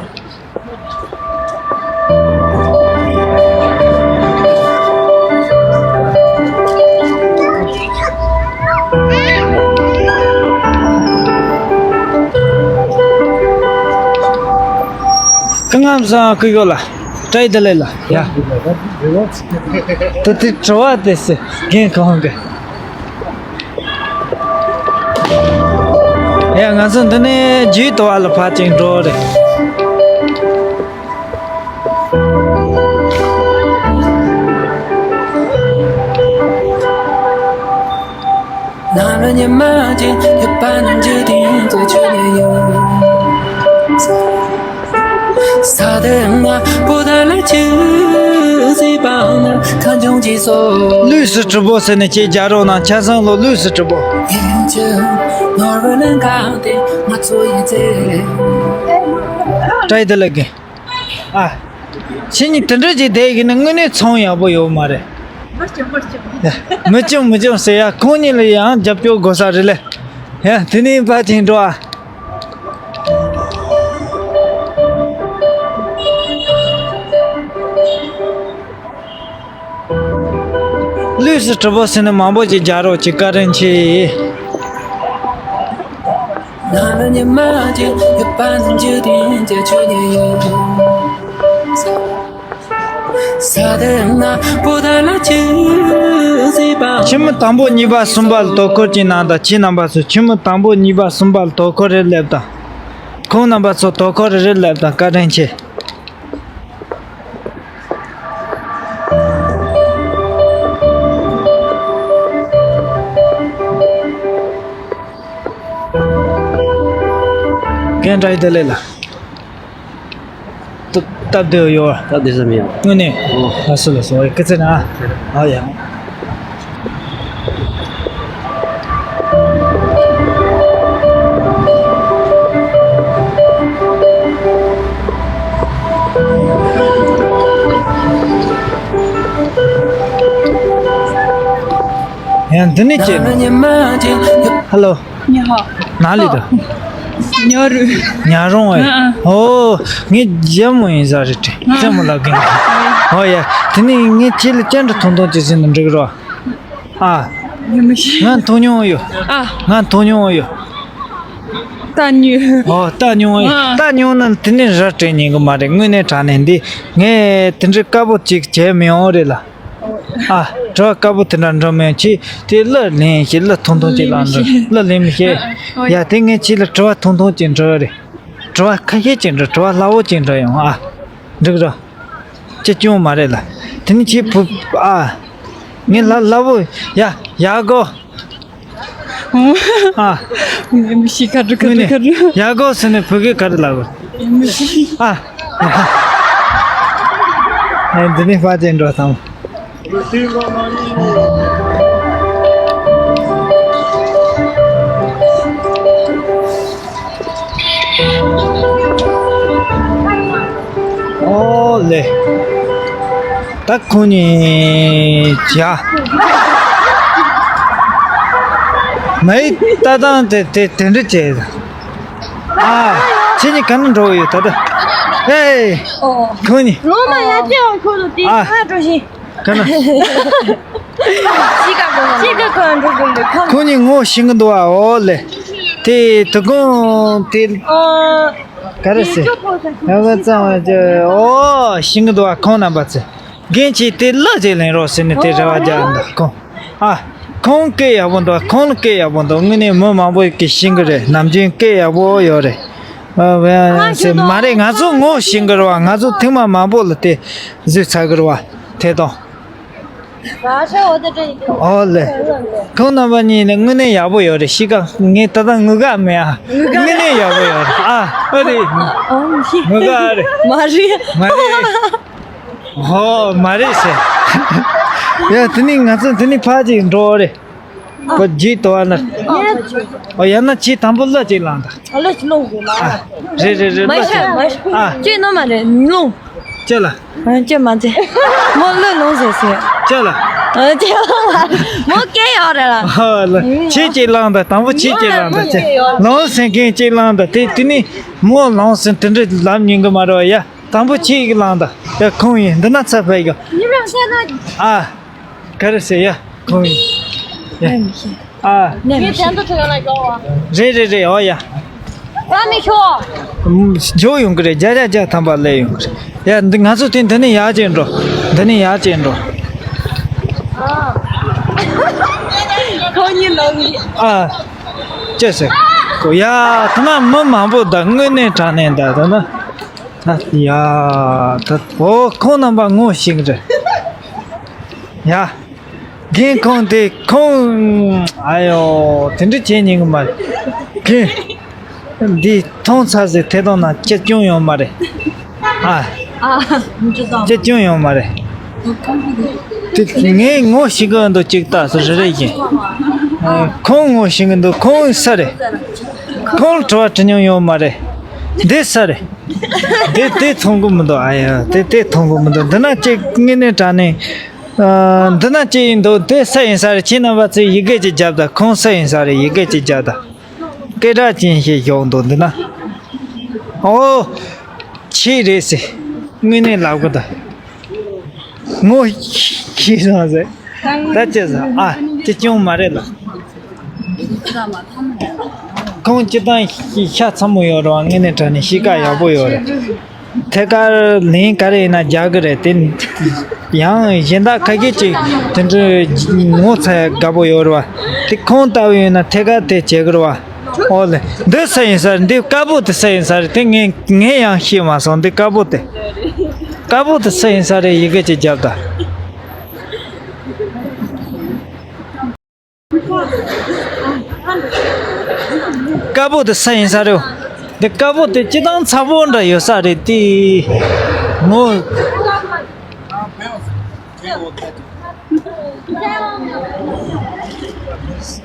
སྐུ་ངམ་སང་སྐུ་ཡོད་ལ། བཀྲ་ཤིས་བདེ་ལེགས་ལ། ཡ། ད་དེ་དྲི་བ་དེ་སེ་རྒན་གང་གི། ཡ་ང་ཚོ་འདི་ནས་རྒྱུད་དུ་བ་ལ་ཕར་ཅིག་འགྲོ་རེད། ནམ་ཉི་མ་ཅིག་ཡོད་པ་ན་འཇིག་རྟེན་གྱི་ཆོས་ཉིད་ཡོད། ས་དེ་ང་བོ་ད་ལ་ཆུ་སྲིད་པ་ན་ཁ་འབྱུང་ཅི་སོ། ལུས་སུ་གྲུབ་པོ་ཟེར་ནས་ཅིག་རྒྱག་རོགས་གནང་། ཆ་ཚང་ལོ་ལུས་སུ་གྲུབ་པོ། ཡིན་ཅི་ནོར་བུ་ལེན་ག་དེ་ང་ཚོ་ཡི་ཚེ། བཀྲ་ཤིས་བདེ་ལེགས་རྒན། ཨ། ཁྱེད་གཉིས་དེ་འདྲ་ཅིག་བསྡད་ཡིན་ན་དངོས་གནས་ཚོང་ཡག་པོ་ཡོད་མ་རེད། མི་སྐྱོན་མི་སྐྱོན་ཟེར་ཡ། ཁོང་གཉིས་ལ་ཡང་རྒྱབ་སྐྱོར་དགོས་ས་རེད་ལེ། ཡ་དེ་ནས་ཕར་ཅིག་འགྲོ་ཨ། ལུས་སུ་གྲུབ་པོ་ཟེར་ནས་མང་པོ་ཅིག་རྒྱག་རོགས་ཅིག་བཀའ་དྲིན་ཆེ། ང་ལ་ཉི་མ་གཅིག་ཡོད་པ་ན་འཇིག་རྟེན་གྱི་ཆོས་ཉིད་ཡོད། ས་དེ་ང་བོ་ད་ལ་ཆུ་སྲིད་པ། ཁྱིམ་མི་དང་པོ་གཉིས་པ་གསུམ་པ་ལ་དོ་ཁུར་ཅིག་གནང་དང་། ཁྱེད་རྣམ་པ་ཚོ་ཁྱིམ་མི་དང་པོ་གཉིས་པ་གསུམ་པ་ལ་དོ་ཁུར་རེ་སླེབས་དང་། ཁོང་རྣམ་པ་ཚོ་དོ་ཁུར་རེ་སླེབས་དང་། བཀའ་དྲིན་ཆེ། རྒན་བཀྲ་ཤིས་བདེ་ལེགས་ལགས། སྟབས་བདེ་ཡོད། སྟབས་བདེ་ས་མེད། དངོས་གནས། ཨོ། ལགས་སོ་ལགས་སོ། ཨོ་ཡ། སྐུ་ཚེ་ན། ཨོ་ཡ། ཡང་འདི་ནས་ཅི། ཧ་ལོ། 你好。 哪里的？ ཉ་རུ། ཉ་རོང་ཨེ། ཨ་ཨ། ཨོ། ངས་ཇེ་མོ་ཡིན་ས་རེད་དྲན། ཨ་ཨ། ཇེ་མོ་ལབ་གིན། ཨོ་ཡ། དེ་ནས་ངས་ཁྱེད་ལ་ཅན་དུ་ཐུང་ཐུང་ཅིག་ཟིན་ན་འགྲིག་རོ། ཨ། ཡ་མི་ཤེས། ང་མཐོང་མྱོང་ཡོད། ཨ། ང་མཐོང་མྱོང་ཡོད། ལྟ་མྱོང་། ཨོ་ལྟ་མྱོང་ཡོད། ཨ། ལྟ་མྱོང་ན་དེ་ནས་ར་དྲན་ཉན་གི་མ་རེད། དངོས་གནས་དྲང་གནས་འདི་ངས་དེ་འདྲའི་དཀའ་པོ་ཅིག་བྱས་མི་ཡོང་རེད་ལ། ཨ། དྲི་བ་དཀར་པོ་དེ་འདྲ་འགྲོ་མི་ཡོང་། ཁྱེད་དེ་གླུ་ལེན་ཤེས། གླུ་ཐུང་ཐུང་ཅིག་ལ་འགྲོ། གླུ་ལེན་མི་ཤེས། ཨ། ཡ་དེ་ངས་ཁྱེད་ལ་དྲི་བ་ཐུང་ཐུང་ཅིག་འདྲི་རེད། དྲི་བ་ཁ་ཤས་ཅིག་འདྲི། དྲི་བ་སླ་བོ་ཅིག་འདྲི་ཡོང་ཨ། འགྲིག་རོ། ཅི་སྐྱོན་མ་རེད་ལ། དེ་ནི་ཁྱེད་བུ་ཨ། ངས་ལ་སླ་བོ་ཡ་ཡ་གོ། ཨ། མི་ཤེས། ཁ་དྲི་ཁ་དྲི་ཁ་དྲི། ཡ་གོ་ཟེར་ནས་བོད་སྐད་ག་རེ་ལབ་དགོས། མི་ཤེས། ཨ། ཨེ། འདི་ནས་ཕར་ཅིག་འགྲོ་དང་། ཨོ་ལེ། ད་ཁོང་གཉིས་ཡ། མའི་ལྟ་སྟངས་དེ་དེ་དེ་འདྲ་བྱས། ཨ། ཁྱེད་གཉིས་ག་ནས་འགྲོ་གི་ཡོད་ད་ལྟ། ཨེ། ཁོང་གཉིས། ལོ་མ་ཡ་ཅེ་ཁོ་ལོ་དེ་ཨ། ཁ་འགྲོ་བཞིན། ག་ན། ཅི་ག་གོ་ཅི་ག་གོ་འགྲོ་གི་འདུག་ཁོང་གཉིས་ངོ་ཤེས་གི་འདུག་ཨ། ཨོ་ལེ། དེ་དུ་གོང་དེ། ཨ། ག་རེ་ཟེར། ཡ་ག་ཙང་བ་ཅེ། ཨོ་ཤེས་གི་འདུག་ཨ། ཁོང་རྣམ་པ་ཚོ། རྒན་གྱིས་དེ་གླུ་ཅིག་ལེན་རོགས་ཟེར་ནས་དེ་རེ་བ་རྒྱག་འདུག་ཁོང་། ཨ། ཁོང་སྐད་ཡག་པོ་འདུག་ཁོང་ལ་སྐད་ཡག་པོ་འདུག་དངོས་གནས་མི་མང་པོ་གིས་ཤེས་གི་རེད། ནམ་རྒྱུན་སྐད་ཡག་པོ་ཡོད་རེད། ཨ། ཨ། ཟེར་མ་རེད། ང་ཚོ་ངོ་ཤེས་གི་རེད་བ། ང་ཚོ་ཐེངས་མ་མང་པོ་ལ་དེ་བཟོས་ཚར་གི་རེད་བ། དེ་དང་། ཨོ་ལེ། ཁོང་རྣམ་པ་གཉིས་ནི་དངོས་གནས་ཡག་པོ་ཡོད་རེད། གཤིས་ཀ་ངས་ད་ལྟ་ངུ་ག་མེད་ཨ། དངོས་གནས་ཡག་པོ་ཡོད་རེད་ཨ། ཨ་རེད། ངུ་ག་རེད། མ་རེད། མ་རེད། ཧོ། མ་རེད་ཟེར། ཡ། དེ་ནི་ང་ཚོ་དེ་ནི་ཕར་ཅིག་འགྲོ་རེད། ཁོ་རྗེས་དོ་བ་ན། ཨོ་ཡ་ན་ཁྱེད་དང་པོ་གླུ་ཅིག་བླངས་དང་། གླུ་ཅིག་བླངས་དགོས་མ། ཨ། རེད་རེད་རེད། མ་གླུ་ཤ་ཅིག་མ་ཤ། ཨ། ཅིག་ནོར་མ་རེད་བླངས། ཅི་ལ། ཨ། ཅི་མ་ཚེ། མོ་གླུ་བླངས་ཟེར་ཟེར། ཅི་ལ། ཨ། ཅི་བླངས་མ་རེད། མོ་སྐད་ཡོད་རེད་ལ། ཨ་ལ། ཁྱེད་ཅིག་བླངས་དང་། དང་པོ་ཁྱེད་ཅིག་བླངས་དང་། ཅི་བླངས་ཟེར་མཁན་ཅིག་བླངས་དང་། དེ་དེ་ནི་མོ་བླངས་ཟེར་དེ་འདྲ་ལབ་ཉན་གི་མ་རེད་བ་ཡ། དང་པོ་ཁྱེད་ཀྱིས་བླངས་དང་། ཡ། ཁོང་ཡིན་འདི་ན་ཚ་བས་ཀྱང་། ཨ། ག་རེ་ཟེར་ཡ། ཁོང་ཡིན། ཡ། ཨ། ངས་དན་དུ་ཁྲི་ག་ན་ཡོང་བ། རེད་རེད་རེད། ཨོ་ཡ། ཨ་མི་ཤོ། འཇོག་ཡོང་གི་རེད། བརྒྱ་ཆ་བརྒྱ་ཐམ་པ་ལས་ཡོང་གི་རེད། ཡ། འདི་ང་ཚོ་དེ་འདི་ནས་ཡར་ཅིག་འགྲོ། འདི་ནས་ཡར་ཅིག་འགྲོ། ཁོང་གཉིས་ལོག་གི། ཨ། ཅི་ཟེར། ཁོ་ཡ། ཐ་ན་མི་མང་པོ་ད་དངོས་གནས་དྲང་གནས་ད་ད་ན། ད་ཡ། ད་འོ་ཁོང་རྣམ་པ་ངོ་ཤེས་གི་རེད། ཡ། རྒན་ཁོང་དེ་ཁོང་། ཨ་ཡོ། དེ་འདྲ་བྱེད་ཉན་གི་མ་རེད། རྒན། འདི་མཐོང་ཚར་ཟེར་ཐད་གཏོང་ནང་ཅི་སྐྱོན་ཡོད་མ་རེད། ཨ། ཅི་སྐྱོན་ཡོད་མ་རེད། དེ་ངས་ངོ་ཤེས་གི་འདུག་ཅིག་ལྟ་སོ་རེ་རེ་བཞིན། ཁོང་ངོ་ཤེས་གི་འདུག་ཁོང་སུ་རེད། ཁོང་དྲི་བ་དྲི་མྱོང་ཡོད་མ་རེད། འདི་སུ་རེད། དེ་དེ་མཐོང་གི་མི་འདུག་ཨ་ཡ། དེ་དེ་མཐོང་གི་མི་འདུག་འདི་ན་ཅིག་དངོས་གནས་དྲང་གནས། ཨ། འདི་ན་ཅིག་ཡིན་འདུག་དེ་སུ་ཡིན་ས་རེད། ཁྱེད་རྣམ་པ་ཚོས་ཡི་གེ་ཅིག་བརྒྱབ་དང་། ཁོང་སུ་ཡིན་ས་རེད། ཡི་གེ་ཅིག་བརྒྱབ་དང་། སྐད་གྲགས་ཅན་ཞིག་ཞོག་འདུག་འདི་ན། ཨོ། ཁྱེད་རེད་ཟེར། དངོས་གནས་ལབ་གི་འདུག་ངོ་ཤེས་སོང་ཟེར། ད་ཅི་ཟེར། ཨ། ཅི་སྐྱོན་མ་རེད་ལ། ཁོང་སྤྱིར་བཏང་ཤ་ཚ་མོ་ཡོད་རེད་བ། དངོས་གནས་དྲང་གནས་གཤིས་ཀ་ཡག་པོ་ཡོད་རེད། ཐད་ཀར་ལན་ག་རེ་ཡིན་ན་རྒྱག་གི་རེད་དེ། ཡང་གཞན་དག་ཁ་ཤས་ཅིག་དེ་འདྲའི་ངོ་ཚ་ཡག་དགའ་པོ་ཡོད་རེད་བ། དེ་ཁོང་ལྟ་བུ་ཡིན་ན་ཐད་ཀར་དེ་བྱེད་གི་རེད་བ། ཨོ་ལེ། འདི་སུ་ཡིན་ས་རེད། འདི་དཀར་པོ་དེ་སུ་ཡིན་ས་རེད། དེ་ངས་ངས་ཡང་ཤེས་མ་སོང་། འདི་དཀར་པོ་དེ། དཀར་པོ་དེ་སུ་ཡིན་ས་རེད། ཡི་གེ་ཅིག་བརྒྱབ་དང་། དཀར་པོ་དེ་སུ་ཡིན་ས་རེད། འདི་དཀར་པོ་དེ་སྤྱིར་བཏང་ཚ་པོ་འདྲ་ཡོད་ས་རེད་དེ། ངོ་།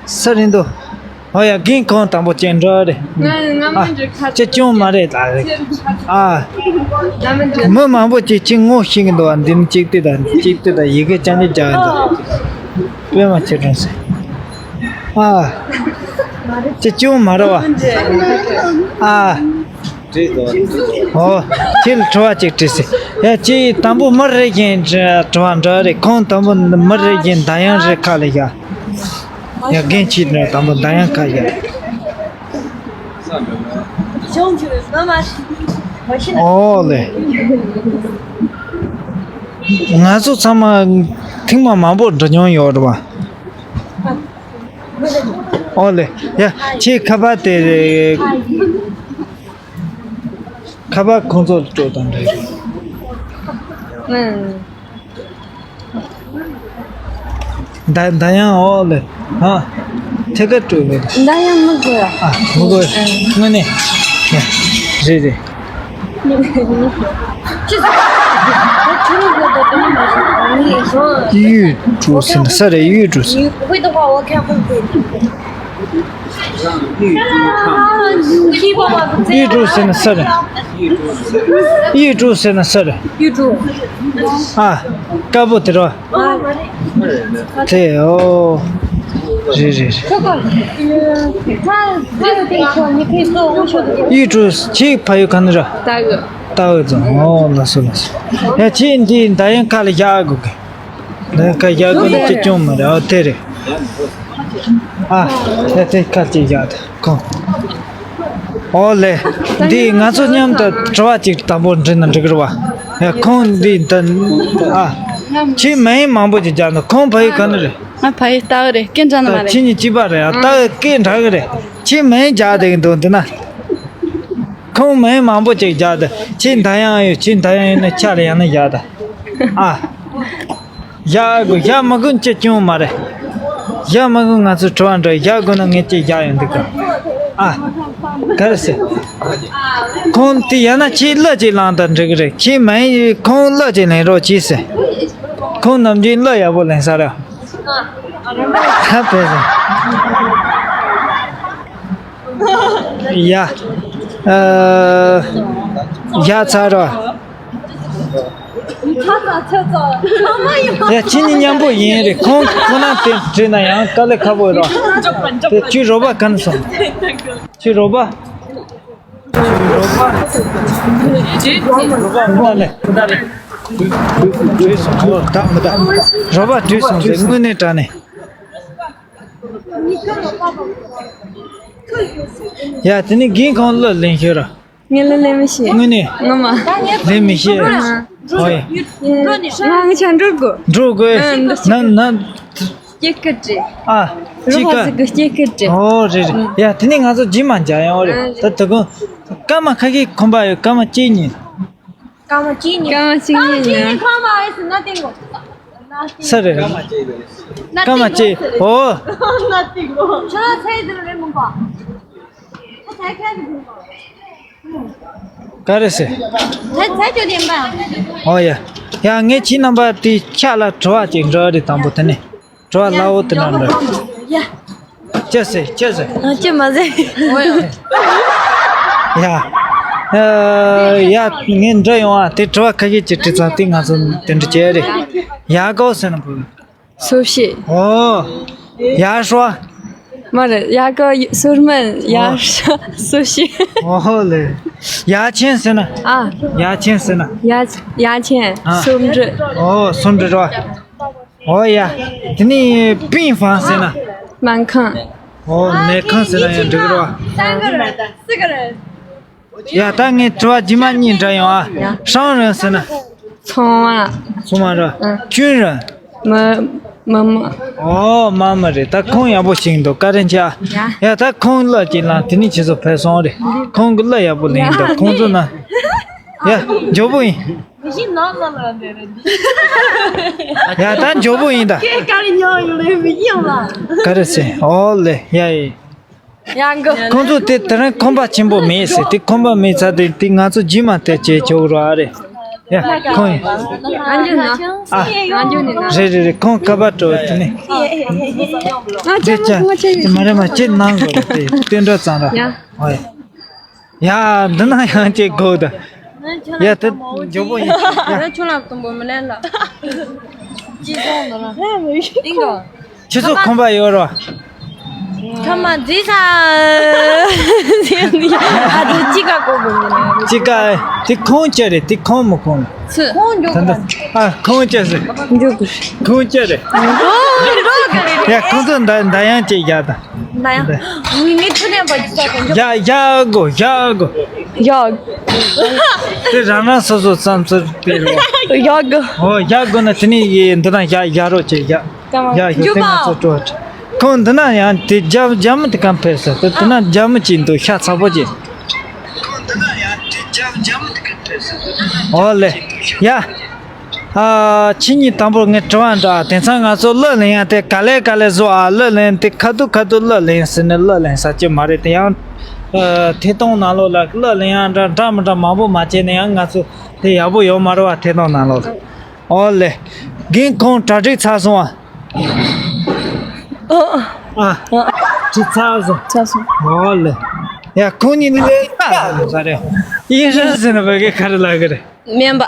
སུ་རེད་འདུག་ཨོ་ཡ། རྒན་ཁོང་དང་པོ་ཅན་འགྲོ་རེད། ང་ང་ཨ། མི་འགྲོ་ཁ། ཅི་སྐྱོན་མ་རེད་ད་རེད། ཨ། ང་མི་འགྲོ། མི་མང་པོ་ཅིག་ཅིག་ངོ་ཤེས་གི་འདུག་བ། འདི་ནི་གཅིག་ལྟོས་དང་གཅིག་ལྟོས་དང་ཡི་གེ་ཅང་ཅི་རྒྱག་གི་འདུག་དཔེ་མ་ཆེ་གྲོང་ཟེར། ཨ། ཅི་སྐྱོན་མ་རེད་བ། ཨ། ཨོ། ཁྱེད་ལ་དྲི་བ་ཅིག་དྲིས་སི། ཡ། ཁྱེད་དང་པོ་མི་རེ་བཞིན་དྲི་བ་འདྲ་རེད། ཁོང་དང་པོ་མི་རེ་བཞིན་འདར་དབྱངས་རེ་ཁ་ལ་བཞག་ཡ། རྒན་ཁྱེད་ནས་དང་པོ་འདར་དབྱངས་ཁ་བཞག་ཨོ་ལེ། ང་ཚོ་ཚང་མ་ཐེངས་མ་མང་པོ་འགྲོ་མྱོང་ཡོད་རེད་བ། ཨོ་ལེ། ཡ། ཁྱེད་ཁ་པར་དེ། ཁ་པར་ཁོང་ཚོར་སྤྲོད་དང་འདྲ་རེད། ཨང་། འདར་འདར་དབྱངས། ཨོ་ལེ། ཨ། ཐད་ཀར་སྤྲོད་རེད། འདར་དབྱངས་མི་དགོས་ཡ། ཨ། མི་དགོས། དངོས་གནས། ཡ། རེད་རེད། གཡུས་གྲོང་ཟེར་ན་ས་རེད། གཡུས་གྲོང་ཟེར། 会的话，我看会不会。གཡུས་གྲོང་ཟེར་ན་ས་རེད། གཡུས་གྲོང་ཟེར་ན་ས་རེད། གཡུས་གྲོང་ཟེར་ན་ས་རེད། གཡུས་གྲོང་། ཨ། དཀར་པོ་དེ་རོ། དེ། ཨོ། རེད་རེད་རེད། 这个，嗯，它这个地方你可以坐，我觉得 གཡུས་གྲོང་ཁྱེད་ཕ་ཡུལ་ག་ནས་རེད། 大鹅。 ལྟ་འོས་ཙང་། ཨོ། ལགས་སོ་ལགས་སོ། ཡ། ཁྱེད་འདི་མདའ་ཡང་ཁ་ལ་བཞག་དགོས་གི། མདའ་ཡང་ཁ་བཞག་དགོས་ནི་ཅི་སྐྱོན་མ་རེད། ཨོ། དེ་རེད། ཨ། ཡ། དེ་ཁ་ཅིག་བཞག་དང་ཁོང་། ཨོ་ལེ། འདི་ང་ཚོ་མཉམ་དུ་དྲི་བ་ཅིག་དང་པོ་འདྲི་ན་འགྲིག་གི་རེད་བ། ཡ། ཁོང་འདི་ད། ཨ། ཁྱེད་མིང་མང་པོ་ཅིག་བརྒྱབ་འདུག་ཁོང་ཕ་ཡུལ་ག་ནས་རེད། ང་ཕ་ཡུལ་རྟ་འོག་རེད། སྐད་འདྲ་ནི་མ་རེད། ཁྱེད་གཉིས་གཅིག་པ་རེད། ཨ། རྟ་འོག་སྐད་འདྲ་གི་རེད། ཁྱེད་མིང་བརྒྱབ་བསྡད་ཀྱི་འདུག་འདི་ན། ཁོང་མིང་མང་པོ་ཅིག་བརྒྱབ་དང་། ཁྱེད་མདའ་ཡང་ཡོད། ཁྱེད་མདའ་ཡང་ཡོད་ན་ཁྱེད་ལ་ཡང་ན་བཞག་དང་། ཨ། བཞག་དགོས། བཞག་མི་དགོས་ཅི་སྐྱོན་མ་རེད། བཞག་མི་དགོས། ང་ཚོ་དྲི་བ་འདྲི། བཞག་དགོས་ན་ངས་ཅིག་བཞག་ཡོང་འདུག་ག། ཨ། ག་རེ་ཟེར། ཁོང་དེ་ཡང་ན་ཁྱེད་གླུ་ཅིག་བླངས་དང་འགྲིག་གི་རེད། ཁྱེད་མིན་ཁོང་གླུ་ཅིག་ལེན་རོགས་གྱིས་ཟེར། ཁོང་ནམ་རྒྱུན་གླུ་ཡག་པོ་ལེན་ས་རེད། ད་བས་ཟེར། ཡ། ཨ། བཞག་ཚར་རོ། ཡ། ཁྱེད་གཉིས་མཉམ་པོ་ཡིན་རེད། ཁོང་ཁོ་ན་དེ་བྲིས་ན་ཡང་དཀའ་ལས་ཁག་པོ་རེད། དེ་ཁྱོད་རོགས་པ་ག་ནས་སོང་། ཁྱོད་རོགས་པ། ཁྱོད་རོགས་པ། རོགས་པ་མི་ད་ལེ། བྲིས་སོང་། ད་མི་ད། རོགས་པ་བྲིས་སོང་ཟེར། དངོས་གནས་དྲང་གནས། ཡ། དེ་ནས་རྒན་ཁོང་གླུ་ལེན་ཤོག་ར། ངས་གླུ་ལེན་མི་ཤེས། དངོས་གནས། ངོ་མ། ལེན་མི་ཤེས། ཨ། ཨོ་ཡ། ང་ང་ཆ་འགྲོ་དགོས། འགྲོ་དགོས། ཨ། ན་ན། སྐྱེ་སྐད་རེད། ཨ། རོ་ཧ་ཅི་ཀ་ཟིག་གི་སྐྱེ་སྐད་རེད། ཨོ་རེད་རེད། ཡ། དེ་ནས་ང་ཚོ་རྗེས་མ་མཇལ་ཡོང་རེད། ཨ། ད་དེ་གོ། སྐར་མ་ཁ་ཤས་ཁོམ་པ་ཡོད། སྐར་མ་གཅིག་གཉིས། སྐར་མ་གཅིག་གཉིས། སྐར་མ་གཅིག་གཉིས་ཁོམ་པ་ཡོད་ཟེར་ན་ཏིང་གོ། ས་རེད། སྐར་མ་གཅིག་ཨོ། ཁྱོད་ཚེ་འདིར་རེད་མོ་པ། ཁྱོད་ཚེ་ཁྱད་དུ་མོ་པ། ག་རེ་ཟེར། ཚེ་ཚེ་ཁྱོད་ཡིན་པ། ཨོ་ཡ། ཡ། ངས་ཁྱེད་རྣམ་པ་དེ་ཆ་ལ་དྲི་བ་ཅིག་འདྲི་རེད། དང་པོ་དེ་ནས། དྲི་བ་སླ་བོ་དེ་འདྲ་འདྲ། ཡ། ཅི་ཟེར་ཅི་ཟེར། ང་ཅི་མ་ཟེར། ཡ། ཨ། ཡ། ངས་འདྲི་ཡོང་ཨ། དེ་དྲི་བ་ཁ་ཤས་ཅིག་དྲིས་ཙང་དེ་ང་ཚོ་དེ་འདྲ་བྱས་རེད། ཡ་གོ་ཟེར་ན་བོད། སོ་ཤེས། ཨོ། ཡ་ཧྲོ། མ་རེད། ཡ་གོ་སོར་མན། ཡ་ཧྲོ་སོ་ཤེས། ཨོ་ལེ། ཡ་ཆེན་ཟེར་ན། ཨ། ཡ་ཆེན་ཟེར་ན། ཡ་ཡ་ཆེན། ཨ། སོར་འབྲི། ཨོ། སོར་འབྲི་རོ། ཨོ་ཡ། དེ་ནས་པིན་ཧྥང་ཟེར་ན། སྨན་ཁང་། ཨོ། ནད་ཁང་ཟེར་ན་ཡང་འགྲིག་རོ། ཡ། ད་ངས་དྲི་བ་རྗེས་མ་གཉིས་འདྲི་ཡོང་ཨ། ཧྲང་རེན་ཟེར་ན། ཚོང་མ། ཚོང་མ་རོ། ཨ། ཅུན་རེན། མ་མ་མ། ཨོ། མ་མ་རེད། ད་ཁོང་ཡག་པོ་ཞིག་འདུག་བཀའ་དྲིན་ཆེ་ཨ། ཡ། ད་ཁོང་གླུ་ཅིག་བླངས། དེ་ནས་ཁྱེད་ཚོ་ཕེབས་སོང་རེད། ཁོང་གི་གླུ་ཡག་པོ་ལེན་འདུག་ཁོང་ཚོ་ན། ཡ། མགྱོགས་པོ་ཡིན། ཡ། ད་མགྱོགས་པོ་ཡིན་ད། ག་རེ་ཟེར། ཨོ་ལེ། ཡ་ཡ། ཡང་གི། ཁོང་ཚོ་དེ་དེ་རིང་ཁོམ་པ་ཆེན་པོ་མེད་ཟེར། དེ་ཁོམ་པ་མེད་ཚར་དུས་དེ་ང་ཚོ་རྗེས་མ་དེ་བྱེད་ཆོག་རོགས་ཨ་རེད། ཡ། ཁོང་ཡིན། ང་འཇོན་ན། ཨ། ང་འཇོན་ན། རེད་རེད་རེད། ཁོང་ཁ་པར་སྤྲོ་བ་དེ་ནི། ང་ཅག་ང་ཅག་ང་ཅག་མ་རེད་མ། ཁྱེད་གནང་དགོས་རེད། དེ་བསྟན་འགྲོ་ཙང་ར། ཡ། ཨོ་ཡ། ཡ། འདི་ན་ཡང་ཅིག་དགོས་ད། ཡ། དེ་མགྱོགས་པོ་ཡིན། ཡ། ང་ཁྱོད་ལ་དུམ་བུ་མི་ལེན་ལ། ཅི་སོང་ལ། ཨིན་གོ། ཁྱེད་ཚོ་ཁོམ་པ་ཡོད་རོ། ཁ་མ་འཛིན་ས། ཨ་དེ་ཅི་ག་གོ་གོ་མི་ནི། ཅི་ག་དེ་ཁོང་ཅི་རེད། དེ་ཁོང་མི་ཁོང་། ཚུ། ཁོང་འཇོག་ད་ད། ཨ། ཁོང་ཅི་ཟེར། འཇོག་གི། ཁོང་ཅི་རེད། འགྲོ་འགྲོ་གི་རེད། ཡ། ཁོང་ཚོ་མདའ་མདའ་ཡང་ཅིག་བཞག་ད། མདའ་ཡང་། ངས་ངས་ཐུག་ནས་པ་ཅི་ད་འཇོག་བཞག་བཞག་གོ། བཞག་གོ། ཡ། དེ་རང་རང་སོ་སོ་བསམ་ཚུལ་སྤེལ་རོགས། ཡག་གི། ཨོ། ཡག་དགོས་ན་དེ་ནས་ཡེ་འདི་ན་ཡག་ཡག་རོགས་བྱེད་ཡག་ཡག་ཡོད། དེ་ང་ཚོ་སྤྲོ་བ་ཁོང་འདི་ན་ཡང་དེ་རྒྱ་རྒྱ་མི་དེ་གང་ཕེབས་ཟེར། དེ་དེ་ན་རྒྱ་མི་ཅིག་འདུག་ཤ་ཚ་པོ་ཅིག་ཨོ་ལེ། ཡ། ཨ། ཁྱེད་གཉིས་དང་པོར་ངས་དྲི་བ་འདྲི་ཨ། དེང་སང་ང་ཚོ་གླུ་ལེན་ཡ་དེ་ག་ལེ་ག་ལེ་བཟོ་ཨ། གླུ་ལེན་དེ་ཁ་ཐུག་ཁ་ཐུག་གླུ་ལེན་ཟེར་ནས་གླུ་ལེན་ས་ཅི་མ་རེད། དེ་ཡང་ ཨ། ཐད་གཏོང་ནང་ལོགས་ལ་གླུ་ལེན་ཡག་འདྲ་འདྲ་མི་འདྲ་མང་པོ་མ་བྱས་ན་ཡང་ང་ཚོ་དེ་ཡག་པོ་ཡོད་མ་རེད་བ། ཐད་གཏོང་ནང་ལོགས་ལ། ཨོ་ལེ། རྒན་ཁོང་གྲ་སྒྲིག་ཚར་སོང་ཨ། ཨ། ཨ། ཨ། གྲ་སྒྲིག་ཚར་སོང་། ཚར་སོང་། ཨོ་ལེ། ཡ་ཁོང་གཉིས་ལས་ཀ་ཟ་རེད། ཡིན་རེད་ཟེར་ན་བོད་སྐད་ག་རེ་ལབ་གི་རེད། སྨན་པ།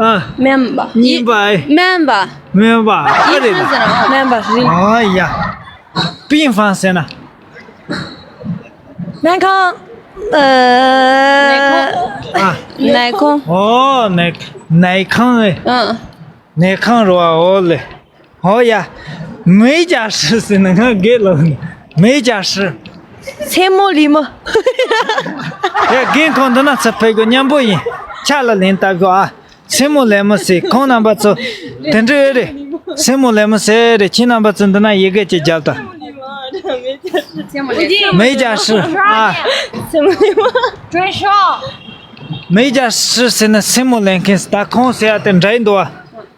ཨ། སྨན་པ། སྨན་པ། སྨན་པ། སྨན་པ། ཨ་རེད་ལ། སྨན་པ་རེད། ཨ་ཡ། 病房ཟེར་ན། སྨན་ཁང་། ཨ། ནད་ཁང་། ཨོ་ནད་ནད་ཁང་ཨེ། ཨ། ནད་ཁང་རེད་བ། ཨོ་ལེ། ཨོ་ཡ། 梅家师ཟེར་ན་ང་དགེ་ལོ། 梅家师། མཚན་མོ་ལས་མི། ཡ་རྒན་ཁོང་འདི་ན་ཚུར་ཕེབས་དགོས། མཉམ་པོ་ཡིན། ཕྱག་ལ་ལན་བཏབ་དགོས་ཨ། མཚན་མོ་ལས་མི་ཟེར། ཁོང་རྣམ་པ་ཚོ་དེ་འདྲ་ཡོད་རེད། མཚན་མོ་ལས་མི་ཟེར་རེད། ཁྱེད་རྣམ་པ་ཚོ་འདི་ན་ཡི་གེ་ཅིག་རྒྱབ་དང་། 梅家师ཨ། 什么地方？专少。 梅家师ཟེར་ན་མཚན་མོ་ལེན་མཁན། ད་ཁོང་ཟེར་ཡ་དེ་འདྲ་ཡིན་འདུག་བ།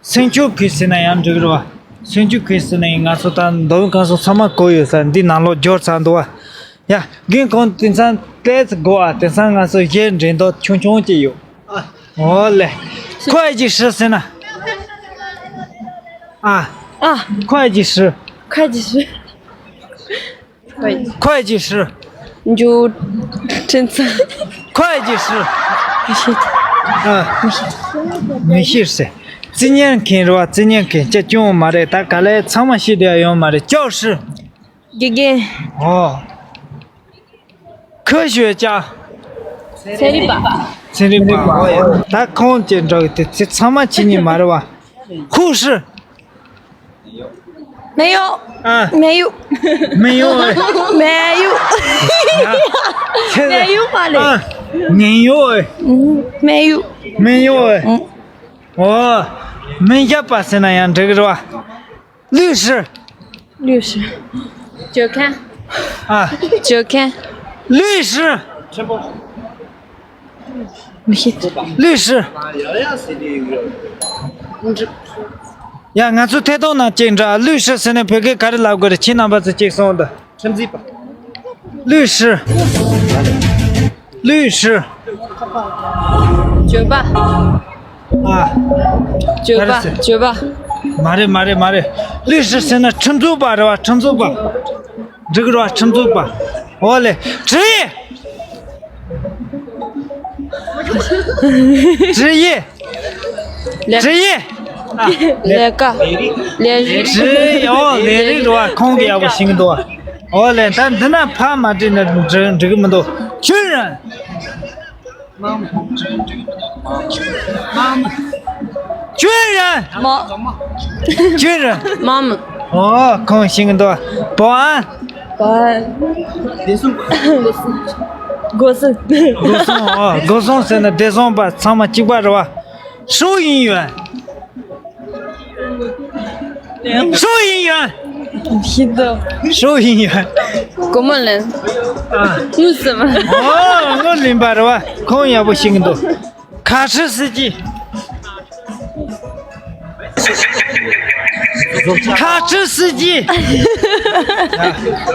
སེང་ཆུང་ཁུལ་ཟེར་ན་ཡང་འགྲིག་རེད་བ། སེང་ཆུང་ཁུལ་ཟེར་ན་ཡང་ང་ཚོ་ད་མདོ་དབུས་ཁམས་གསུམ་ཚང་མ་གོ་ཡོད་ས་འདི་ནང་ལོགས་འབྱོར་ཚར་འདུག་བ། ཡ་རྒན་ཁོང་དེང་སང་ཏོག་ཙམ་དགོས་ཨ། དེང་སང་ང་ཚོ་གཞས་འགྲན་ཐོག་ཆུང་ཆུང་ཅིག་ཡོད། ཨོ་ལེ། ཁོ་ཨེ་ཅི་ཧྲི་ཟེར་ན། ཨ། 啊，会计师。会计师。 会计师。 འཇུ་ཁྲིན་ཚང་། 会计师。 མི་ཤེས། ཨ། མི་ཤེས་ཟེར། རྩིས་ཉན་མཁན་རེད་བ། རྩིས་ཉན་མཁན་ཅི་སྐྱོན་མ་རེད། ད་ག་ལེ་ཚང་མ་ཤེས་བསྡད་ཡོད་མ་རེད། 教师。 དགེ་རྒན། ཨོ། 科学家。 ཚན་རིག་པ། ཚན་རིག་པ། ཨོ་ཡ། ད་ཁོང་ཅི་འདྲ་གི་དེ་ཚེ་ཚང་མ་ཅི་ཉན་མ་རེད་བ། 护士。 没有。 ཨ། 没有。 没有哎。 没有。 现在没有吧嘞。 啊，没有哎。 嗯，没有。 没有哎。 嗯。 哦，没有吧，现在也这个是吧？律师。 律师。 酒看。 啊， 酒看。 律师。 没有。 律师。 ཡ་ང་ཚོ་ཐད་གཏོང་ནང་གཅིག་འདྲ། 律师ཟེར་ནས་བོད་སྐད་ག་རེ་ལབ་དགོས་རེད། ཁྱེད་རྣམ་པ་ཚོ་གཅིག་གསུངས་དང་། 律师། 律师། 酒吧。 ཨ། 酒吧。酒吧。 མ་རེད་མ་རེད་མ་རེད། 律师ཟེར་ན་ཁྲིམས་རྩོད་པ་རེད་བ། ཁྲིམས་རྩོད་པ། འགྲིག་རེད་བ། ཁྲིམས་རྩོད་པ། ཨོ་ལེ། 职业། 职业། ལས། 职业། ལས་ཀ། ལས་རིགས། 职业། ཨོ་ལས་རིགས་རེད་བ། ཁོང་གི་ཡག་པོ་ཤེས་ཀྱི་འདུག་བ། ཨོ་ལེ། ད་འདི་ན་ཕ་མ་བྲིས་ན་འགྲིག་འགྲིག་གི་མི་འདུག 军人། 军人། 妈。 军人། 妈妈。 ཨོ་ཁོང་ཤེས་ཀྱི་འདུག 保安། 保安。 བདེ་སྲུང་པ། 国胜。 国胜། ཨོ་国胜ཟེར་ན་བདེ་སྲུང་པ་ཚང་མ་གཅིག་པ་རེད་བ། 收银员། 收银员། 是的。 收银员། 国贸人。 ཨ། 为什么？ ཨོ་དངུལ་ལེན་པ་རེད་བ། ཁོང་ཡག་པོ་ཤེས་ཀྱི་འདུག 卡车司机། 卡车司机།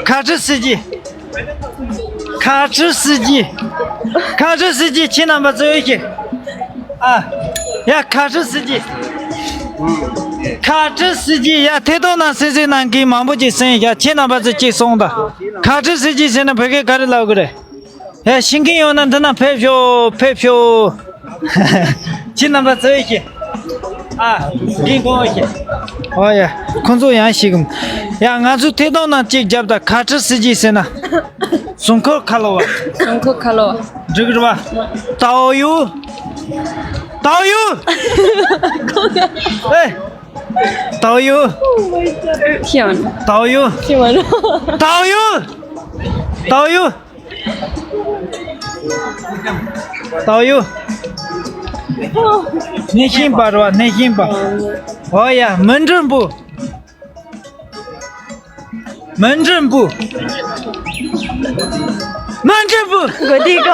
卡车司机། 卡车司机། 卡车司机ཁྱེད་རྣམ་པ་ཚོ་ཡོད་ཀྱི། ཨ། ཡ་卡车司机། 卡车司机། ཡ་ཐད་གཏོང་ནང་གསན་གཟིགས་གནང་མཁན་མང་པོ་ཅིག་གསན་ཡ། ཁྱེད་རྣམ་པ་ཚོ་གཅིག་གསུངས་དང་། 卡车司机ཟེར་ན་བོད་སྐད་ག་རེ་ལབ་དགོས་རེད། ཡ་ཤེས་མཁན་ཡོད་ན་འདི་ན་ཕེབས་ཤོག་ཕེབས་ཤོག་ཁྱེད་རྣམ་པ་ཚོ་ཡོད་ཀྱི། ཨ། རྒན་ཁོང་ཨོ་ཡ། ཁོང་ཚོ་ཡང་ཞིག་ཡ་ང་ཚོ་ཐད་གཏོང་ནང་གཅིག་རྒྱབ་དང་། 卡车司机ཟེར་ན། ཟུང་འཁོར་ཁ་ལོ་བ། ཟུང་འཁོར་ཁ་ལོ་བ། འགྲིག་རེད་བ། 导游། 导游། 哎。导游。 天啊。 导游。 天啊。 导游。导游。 导游。 内勤吧，是吧？内勤吧。哦呀，门诊部。门诊部。门诊部。我第一个。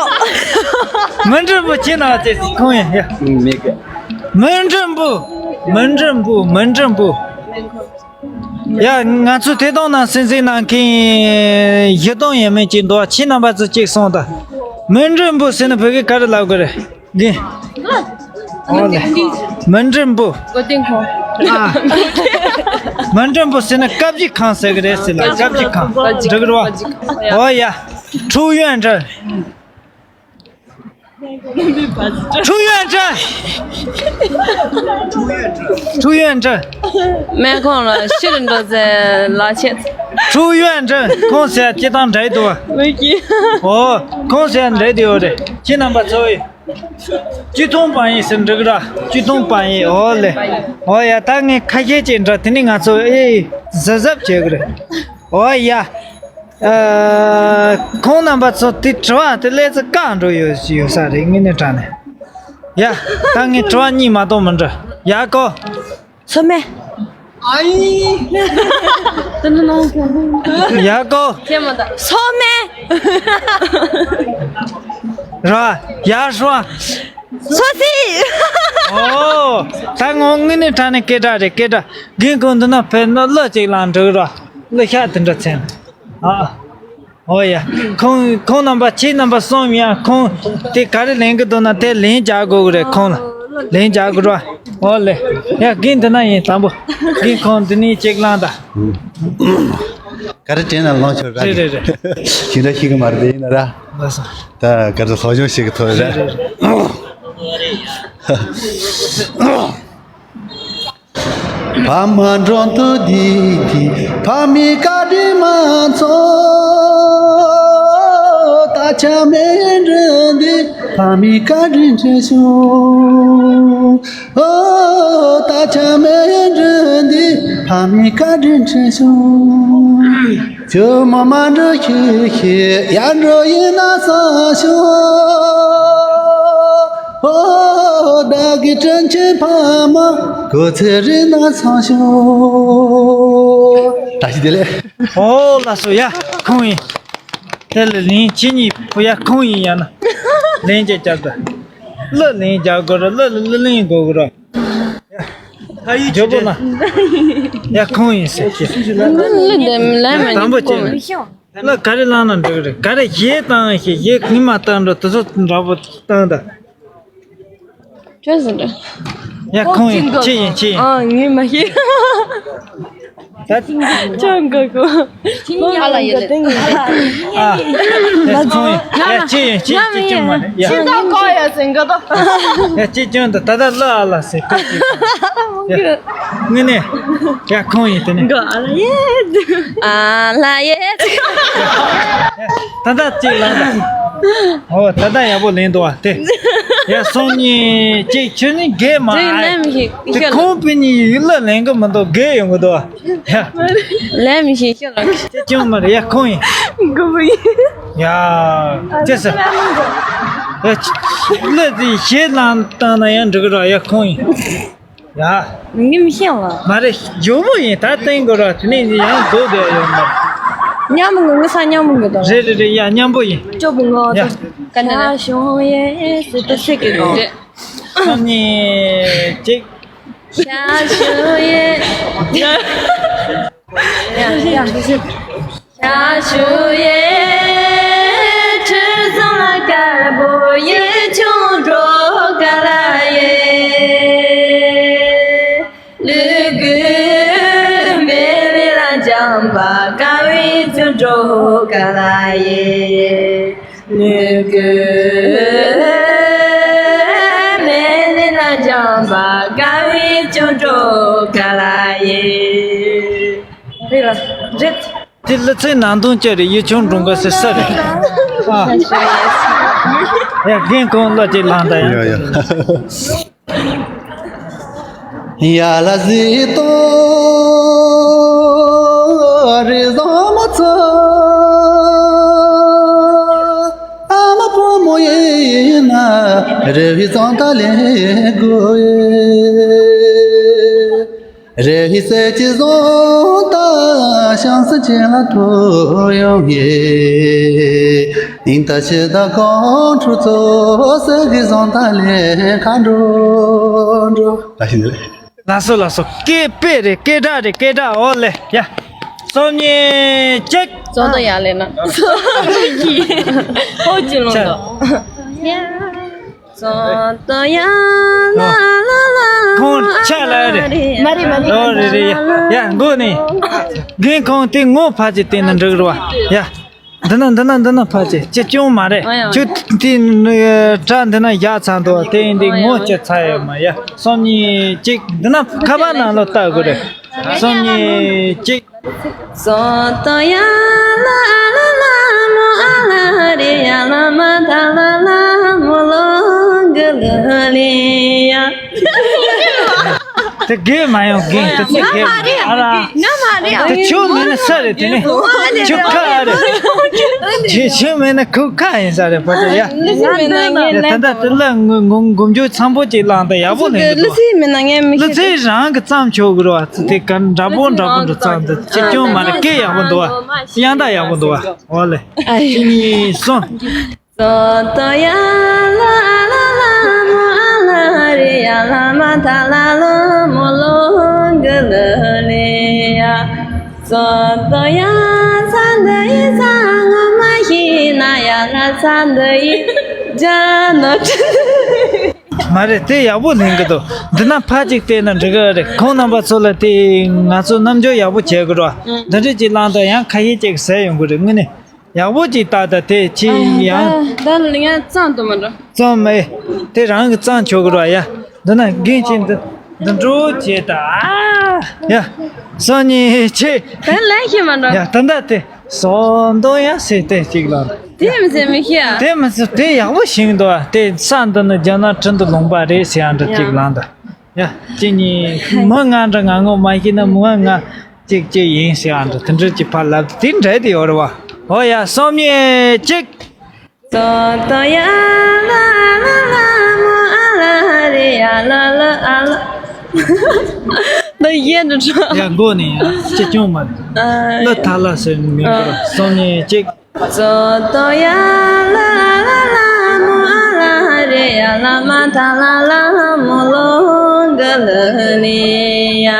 门诊部进来，这是空位呀。嗯，那个。门诊部，门诊部，门诊部。ཡ། ང་ཚོ་ཐད་གཏོང་ནང་གསན་གཟིགས་གནང་མཁན་བཞི་སྟོང་ཡས་མས་ཅིག་འདུག་ཁྱེད་རྣམ་པ་ཚོ་གཅིག་གསུངས་དང་། མི་འགྲོན་པོ་ཟེར་ན་བོད་སྐད་ག་རེ་ལབ་དགོས་རེད། རྒན། ཨོ་ལེ། མི་འགྲོན་པོ། མགོ་རྟིང་ཁོང་། ཨ། མི་འགྲོན་པོ་ཟེར་ན་བཀའ་བཞི་ཁང་ཟེར་གི་རེད་ཟེར་ལ། བཀའ་བཞི་ཁང་འགྲིག་གི་རེད་བ། ཨོ་ཡ། 出院证། 出院证། 出院证། སྨན་ཁང་ལ་ཕྱིར་འགྲོ་ཚེ་ལག་ཁྱེར། 出院证། ཁོང་ཟེར་སྤྱི་བཏང་འདྲ་འདུག་བ། མི་སྐྱིད། ཨོ། ཁོང་ཟེར་འདྲ་འདུག་རེད། ཁྱེད་རྣམ་པ་ཚོ་ཡི། 交通板印ཟེར་འགྲིག་གི་ར། 交通板印། ཨོ་ལེ། ཨོ་ཡ། ད་ངས་ཁ་ཤས་ཅིག་འདྲ། དེ་ནི་ང་ཚོ་ཨེ་གཟབ་གཟབ་བྱེད་གི་རེད། ཨོ་ཡ། ཨ། ཁོང་རྣམ་པ་ཚོ་དེ་དྲི་བ་དེ་སླེབས་ཚེ་བཀག་འགྲོ་ཡོད་ཡོད་ས་རེད། དངོས་གནས་དྲང་གནས། ཡ། ད་ངས་དྲི་བ་གཉིས་མ་གཏོགས་མི་འདྲི། ཡ་ཀོ། མཚོ་སྨན། ཨའི། ཡ་ཀོ། མཚོ་སྨན། ར། ཡ་ཧྲུའ། མཚོ་སྲིན། ཨོ། ད་ངོ་དངོས་གནས་དྲང་གནས་སྐད་གྲགས་རེད། སྐད་གྲགས། རྒན་ཁོང་འདི་ན་ཕེབས་ན་གླུ་ཅིག་བླངས་འགྲིག་ར། གླུ་ཤག་དེ་འདྲ་མཚན། ཨ། ཨོ་ཡ། ཁོང་ཁོང་རྣམ་པ། ཁྱེད་རྣམ་པ་གསུམ་ཡང་ཁོང་དེ་ག་རེ་ལེན་གི་འདུག་ན་དེ་ལན་རྒྱག་དགོས་གི་རེད། ཁོང་ལ་ལན་རྒྱག་དགོས་ར། ཨོ་ལེ། ཡ། རྒན་འདི་ན་ཡིན། དང་པོ་རྒན་ཁོང་འདི་ནས་ཅིག་བླངས་དང་། ག་རེ་དྲན་ན་ལོངས་ཆོག་ར། རེད་རེད་རེད། ཞིག་འདྲ་ཞིག་གི་མ་རེད། ཡིན་ན་ར། ལགས་སོ། ད་ག་ཚོད་སློབ་སྦྱོང་ཞིག་གི་ཐོག་རེད། རེད་རེད་རེད། ཕ་མ་འགྲོ་དུས་དེ་དེ། ཕ་མའི་བཀའ་དྲིན་མ་ཚོམས། ད་ཆ་མེད་འགྲོ་དུས་ཕ་མའི་བཀའ་དྲིན་དྲན་ཤོག། ཨོ། ད་ཆ་མེད་འགྲོ་དུས་ཕ་མའི་བཀའ་དྲིན་དྲན་ཤོག། ཇོ་མོ་མ་འགྲོ་ཤེས་ཤེས། ཡར་འགྲོ་ཡིན་ན་བསམ་ཤོག། ཨོ། བདག་གི་དྲིན་ཆེན་ཕ་མ་གོ་ཚེ་རིང་ན་བསམ་ཤོག། བཀྲ་ཤིས་བདེ་ལེགས། ཨོ་ལགས་སོ། ཡ། ཁོང་ཡིན། དེ་ལ་ལན་ཁྱེད་གཉིས་པོ། ཡ། ཁོང་ཡིན། ཡང་ན་ལན་ཅིག་རྒྱབ་དང་། གླུ་ལན་རྒྱག་དགོས་ར། གླུ་ལ་གླུ་ལེན་དགོས་གི་ར། ཡ། ཇོ་བོ་ལ། ཡ། ཁོང་ཡིན་ཟེར་གྱི། གླུ་ལེན་མི་ཤེས། དང་པོ་བྱས་ན། གླུ་ག་རེ་བླངས་ན་འགྲིག་རེད། ག་རེ་གཞས་བཏང་ཞེས། གཞས་གང་མ་བཏང་འགྲོ། དེ་ཚོ་འདྲ་པོ་བཏང་དང་། ཅོ་ཟེར་འདྲ། ཡ། ཁོང་ཡིན། ཁྱེད་ཡིན། ཁྱེད་ཡིན། ཨ། ངས་མ་ཤེས། ད། ཅང་ག་གོ། ཨ་ལ་ཡེ་ལེ། ཨ། ཡ། ཁོང་ཡིན། ཡ། ཁྱེད་ཡིན། ཁྱེད་ཁྱེད་ཅུང་མ་རེད། ཡ། ཁྱེད་ད་གོ་ཡ་ཟེར་ག་ད། ཡ། ཁྱེད་ཅུང་ད་ད་ད་གླུ་ཨ་ལ་ཟེར། ཁོ་ཅིག་ཡ། ངས་ནས། ཡ། ཁོང་ཡིན། དེ་ནས། ག་ཨ་ལ་ཡེ། ཨ་ལ་ཡེ། ད་ལྟ་གཅིག་ལངས་དང་། ཨོ། ད་ལྟ་ཡག་པོ་ལེན་འདུག་བ་དེ། ཡ། སང་ཉིན་གཅིག་ཁྱོད་ནི་རྒས་མ། དེ་ལན་མི་ཤེས། དེ་ཁོང་པི་ནི་ཡིག་ལ་ལེན་གི་མི་འདུག་རྒས་ཡོང་གི་འདུག་བ། ཡ། ལན་མི་ཤེས་ཤོད་ལ། དེ་ཅུང་མ་རེད། ཡ། ཁོང་ཡིན། གོ་བ་ཡིན། ཡ། ཅི་ཟེར། ཡ། གླུ་དེ་གཞས་བླངས་བཏང་ན་ཡང་འགྲིག་གི་ར། ཡ། ཁོང་ཡིན། ཡ། ངས་མི་ཤེས་བ། མ་རེད། ཇོ་བོ་ཡིན། ད་བསྟན་དགོས་ར། དེ་ནས་ཡང་རྫོགས་བསྡད་ཡོད་མ་རེད། མཉམ་པོ་ངོ་། ས་མཉམ་པོ་ངོ་དང་། རེད་རེད་རེད། ཡ། མཉམ་པོ་ཡིན། ཇོ་བོ་ངོ་། ཡ། ད་ག་ནས་རེད། ཞོང་ཡེ་ཟེར་ཏུ་སེ་གི་གོ། རེད། ཁམ་ནི་གཅིག་ཤ་ཞུ་ཡེ། ཡ་ཡ། ཤ་ཞུ་ཡེ། ཁྲི་ཚང་དཀར་པོ་ཡེ། ཆུང་འགྲོ་ག་ལ་ཡེ། ལུ་གུ་མེ་ལི་ལ་འཇམ་པ། དཀར་བའི་ཆུང་འགྲོ་ག་ལ་ཡེ། ལུ་གུ་མེ་ལི་ལ་འཇམ་པ། དཀར་བའི་ཆུང་འགྲོ་ག་ལ་ཡེ། རེད་ལ། རེད། དེ་གླུ་ཚིག་ནང་དོན་ཅི་རེད། ཡེ་ཆུང་འགྲོ་ག་ཟེར་ས་རེད། ཨ། ཡ། རྒན་ཁོང་གླུ་ཅིག་བླངས་དང་། ཡ། ཡ་ཡ། ཡ་ལ་ཟི་ཏོ་རི་བཟང་མ་ཚོ། ཨ་མ་བུ་མོ་ཡིན་ན་རི་བོའི་རྫོང་ད་ལེན་དགོས་ཡེ། རེ་ཧི་སེ་ཅི་ཟོང་ད་ཤང་སེ་ཅི་ལ་ཐོ་ཡོང་ཡེ། ནིང་ད་ཤི་ད་ཀོང་ཁྲུ་ཚོ་སེ་གི་ཟོང་ད་ལེ་ཁ་འགྲོ་འགྲོ། ད་ཤི་ནི་རེད། ལགས་སོ་ལགས་སོ། སྐད་དཔེ་རེད། སྐད་གྲགས་རེད། སྐད་གྲགས། འོ་ལེ། ཡ། སོམ་ཉི་གཅིག་ཙོ་ཏོ་ཡ་ལེ་ན། ཧོ་ཅི་ལོང་ཆ། དོ། ཙོ་ཏོ་ཡ་ལ་ལ་ལ། ཁོང་ཆ་ལ་རེད། མ་རེད་མ་རེད། ཨོ་རེད་རེད། ཡ་ཡ། མགོ་ནས། རྒན་ཁོང་དེ་ངོ་ཕར་ཅིག་བལྟས་ན་འགྲིག་རེད་བ། ཡ། འདི་ན་འདི་ན་འདི་ན་ཕར་ཅིག་ཅི་ཅུང་མ་རེད། ཨ་ཡ། ཁྱོད་དེ་ནི་སྒྲ་འདི་ན་བཞག་ཚར་འདུག་དེ་ཡིན་དུས་ཨ་ཡ། ངོ་ཅི་ཚ་ཡོད་མ། ཡ། སོམ་ཉི་གཅིག་འདི་ན་ཁ་པར་ནང་ལ་བལྟ་དགོས་རེད། སོམ་ཉི་གཅིག་ཙོ་ཏོ་ཡ་ལ་ལ་ལ་མོ་ཨ་ལ་རེ་ཡ་ལ་མ་ད་ལ་ལ་མོ་ལོ་ག་ལ་ལེ་ཡ། དེ་དགེ་མ་ཡོང་། དགེ་དེ་ཚེ་དགེ་ང་མ་རེད། ཨ་ར། ང་མ་རེད། དེ་ཁྱོད་མེད་ན་ས་རེད། དེ་ནི་ཁྱོད་ཁ་རེད། ཁྱོད་ཁྱོད་མེད་ན་ཁོ་ཁ་ཡིན་ས་རེད། ཕ་ཏི་ཡ། ལུ་སི་མེད་ན་ངས་ཡ། ད་ལྟ་དེ་ལ་ངུ་ངུ་འགུམ་རྒྱུ་ཚང་པོ་ཅིག་བླངས་ཏེ་ཡག་པོ་ལེན་གི་ལུ་འདུག་སི་མེད་ན་ངས་མི་ལུ་ཤེས། ཚེ་རང་གི་བརྩམས་ཆོག་གི་རེད་བ། དེ་ག་འདྲ་པོ་འདྲ་པོ་འདྲ་བརྩམས་ཏེ་ཅི་ཅུང་མ་རེད། སྐད་ཡག་པོ་འདུག་བ། དབྱངས་རྟ་ཡག་པོ་འདུག་བ། འོ་ལེ། གཅིག་གཉིས་གསུམ། ཙོ་ཏོ་ཡ་ལ་ལ་ལ་མོ་ཨ་ལ་རེ་ཡ་ལ་མ་ད་ལ་ལོ་མོ་ལོ་ག་ལ་ལེ་ཡ། ཙོ་ཏོ་ཡ་ཚ་འདི་ཡི་ཚ་ངོ་མ་ཤི་ན་ཡ་ལ་ཚ་འདི་ཡི་ཇ་ནོ་ཅི། མ་རེད། དེ་ཡག་པོ་ལེན་གི་འདུག་འདི་ན་ཕར་ཅིག་བལྟས་ན་འགྲིག་གི་རེད། ཁོང་རྣམ་པ་ཚོ་ལ་དེ་ང་ཚོ་རྣམ་འགྱུར་ཡག་པོ་བྱེད་དགོས་རེད་བ། འདི་འདྲ་ཅིག་བླངས་དང་ཡང་ཁ་ཤས་ཅིག་ཟེར་ཡོང་གི་རེད། དངོས་གནས། ཡག་པོ་ཅིག་བལྟ་ད། དེ་ཕྱི་ཡང་། ད་ལ་ཡང་གཙང་དུ་མ་འགྲོ། གཙང་མེད། དེ་རང་གི་གཙང་ཆོག་གི་ར་ཡ། འདི་ན་རྒན་ཅིག་འདི་འདི་འགྲོ་བྱེད་ད། ཨ་ཡ། སང་ཉིན་ཆེ། ད་ལན་ཞིག་མ་འགྲོ། ཡ་ད་ད་དེ་སོ་འདོ་ཡ་ཟེར་དེ་ཅིག་ལ། དེ་མི་ཟེར་མི་ཤེས་ཨ། དེ་མི་ཟེར། དེ་ཡག་པོ་ཞིག་འདུག་དེ་ས་འདི་ནི་རྒྱ་ནག་ཁྲིན་ཏུ་ལུང་པ་རེད་ཟེར་ཡ་འདྲ་ཅིག་ལ་འདི། ཡ་གཅིག་གཉིས་མི་ང་འདྲ་ང་ངོ་མ་ཤེས་ན་མི་ང་གཅིག་གཅིག་ཡིན་ཟེར་ཡ་འདྲ་དེ་འདྲ་ཅིག་ཕར་ལབ་དེ་འདྲ་དེ་ཡོད་རེད་བ། ཨོ་ཡ་སོམ་ཉི་གཅིག་ཙོ་ཏོ་ཡ་ལ་ལ་ལ་མོ་ཨ་ལ་རེ་ཡ་ལ་ལ་ཨ་ལ། ད་ཡེ་འདྲ་འགྲོ། ཡ་མགོ་ནས་ཡ་ཅི་ཅུང་མ་རེད། ཨ་ལ་ཐ་ལ་ཟེར་མི་འགྲོ། སོམ་ཉི་གཅིག་ཙོ་ཏོ་ཡ་ལ་ལ་ལ་མོ་ཨ་ལ་རེ་ཡ་ལ་མ་ཐ་ལ་ལ་མོ་ལོ་ག་ལ་ནི་ཡ།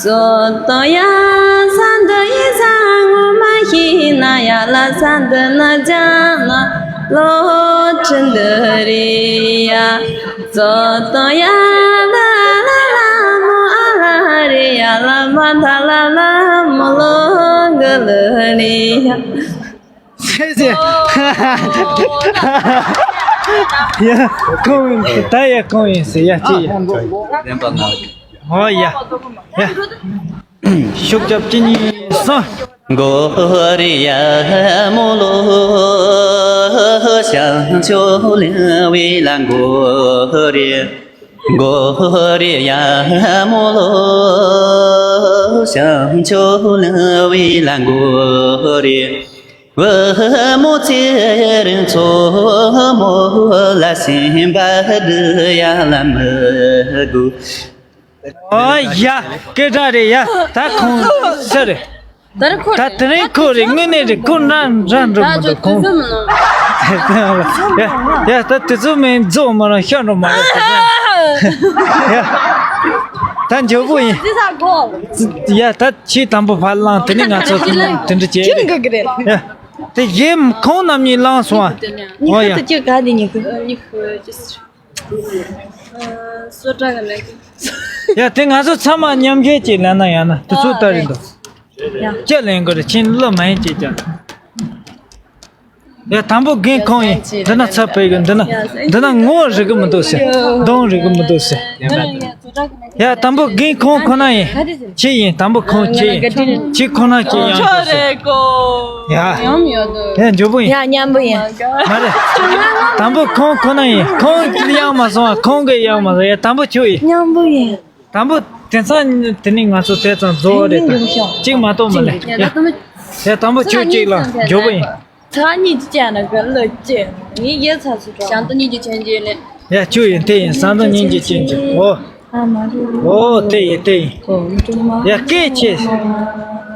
ཙོ་ཏོ་ཡ་ས་འདི་ཡི་ས་ངོ་མ་ཤི་ན་ཡ་ལ་ས་འདི་ན་ཇ་ན་ལོ་ཁྲི་འདི་རི་ཡ། ཙོ་ཏོ་ཡ་ལ་ལ་ལ་མོ་ཨ་ལ་རེ་ཡ་ལ་མ་ཐ་ལ་ལ་མོ་ལོ་ག་ལ་ནི་ཡ། ཟེར་ཟེར། ཡ་ཁོང་ད་ཡ་ཁོང་ཡིན་ཟེར་ཡ་ཅི་ཡ། ལེན་པ་ང་། ཧོ་ཡ་ཡ། ཤུགས་རྒྱབ་གཅིག་གཉིས་གསུམ། གོ་རི་ཡ་མོ་ལོ་ཞང་ཆོ་ལེ་བི་ལ་གོ་རི། གོ་རི་ཡ་མོ་ལོ་ཞང་ཆོ་ལེ་བི་ལ་གོ་རི། བུ་མོ་ཚེ་རིང་མཚོ་མོ་ལ་སེམས་པ་འདི་ཡ་ལ་མི་དགོས། ཨོ་ཡ། སྐད་གྲགས་རེད་ཡ། ད་ཁོང་ས་རེད། ད་རེད་ཁོ་ད་དེ་རིང་ཁོ་རེད། དངོས་གནས་རེད། ཁོ་འདྲ་འདྲ་འགྲོ་མི་འདུག་ཁོང་། ཡ་ཡ། ད་དེ་ཚོ་མིན་རྫོགས་མ་རང་ཤ་འགྲོ་མ་རེད། ཡ་ད་མགྱོགས་པོ་ཡིན། ཡ་ད་ཆེས་དང་པོ་ཕར་ལངས། དེ་ནས་ང་ཚོ་དེ་འདྲ་བྱས་རེད། ཡ་དེ་གཞན་ཁོང་རྣམ་གཉིས་ལངས་སོང་ཨ། ཨོ་ཡ། ཉི་ཤུ་དེ་ག་དེ་ཉི་ཤུ། སོ་ཏྲ་ག་ལ་གི། ཡ་དེ་ང་ཚོ་ཚང་མ་མཉམ་ཞལ་གྱིས་ལེན་ན་ཡང་ན་དེ་ཚོ་ལྟ་རེད་འདུག་ཡ། ཅི་ལེན་དགོས་རེད། ཁྱེད་ལོ་མ་ཡིན་ཅིག་ཀྱང་། ཡ་དང་པོ་རྒན་ཁོང་ཡིན། འདི་ན་ཚ་ཕེབས་གི། འདི་ན་འདི་ན་ངོ་རིག་གི་མི་འདུག་ཟེར། གདོང་རིག་གི་མི་འདུག་ཟེར། ཡ་དང་པོ་རྒན་ཁོང་ཁོ་ན་ཡིན། ཁྱེད་ཡིན། དང་པོ་ཁོང་ཁྱེད་ཡིན། ཁྱེད་ཁོ་ན་ཁྱེད་ཡང་འདུག་ཟེར། ཡ། ཡ་མགྱོགས་པོ་ཡིན། ཡ་མཉམ་པོ་ཡིན། མ་རེད། དང་པོ་ཁོང་ཁོ་ན་ཡིན། ཁོང་གིས་ཡང་མ་སོང་བ། ཁོང་གིས་ཡང་མ་སོང་། ཡ་དང་པོ་ཁྱོད་ཡིན། མཉམ་པོ་ཡིན། དང་པོ་དེང་སང་དེ་ནི་ང་ཚོ་དེ་ཙམ་རྫོགས་རེད། གཅིག་མ་གཏོགས་མ་ལས། ཡ་དང་པོ་ཁྱོད་གཅིག་ལ་མགྱོགས་པོ་ཡིན། ཚ་གཉིས་ཀྱི་ཅན་ན་ག་ལ་ཅེ། ངའི་ཡེ་ཚ་སུ་གྲོགས། ཞང་ཏོ་གཉིས་ཀྱི་ཆན་ཅེ་ལེ། ཡ་ཁྱོད་ཡིན། དེ་ཡིན། ཟང་ཏོ་གཉིས་ཀྱི་ཆན་ཅེ། ཨོ། ཨ་མ་རུ། ཨོ་དེ་ཡིན། དེ་ཡིན། ཡ་སྐད་ཆེ།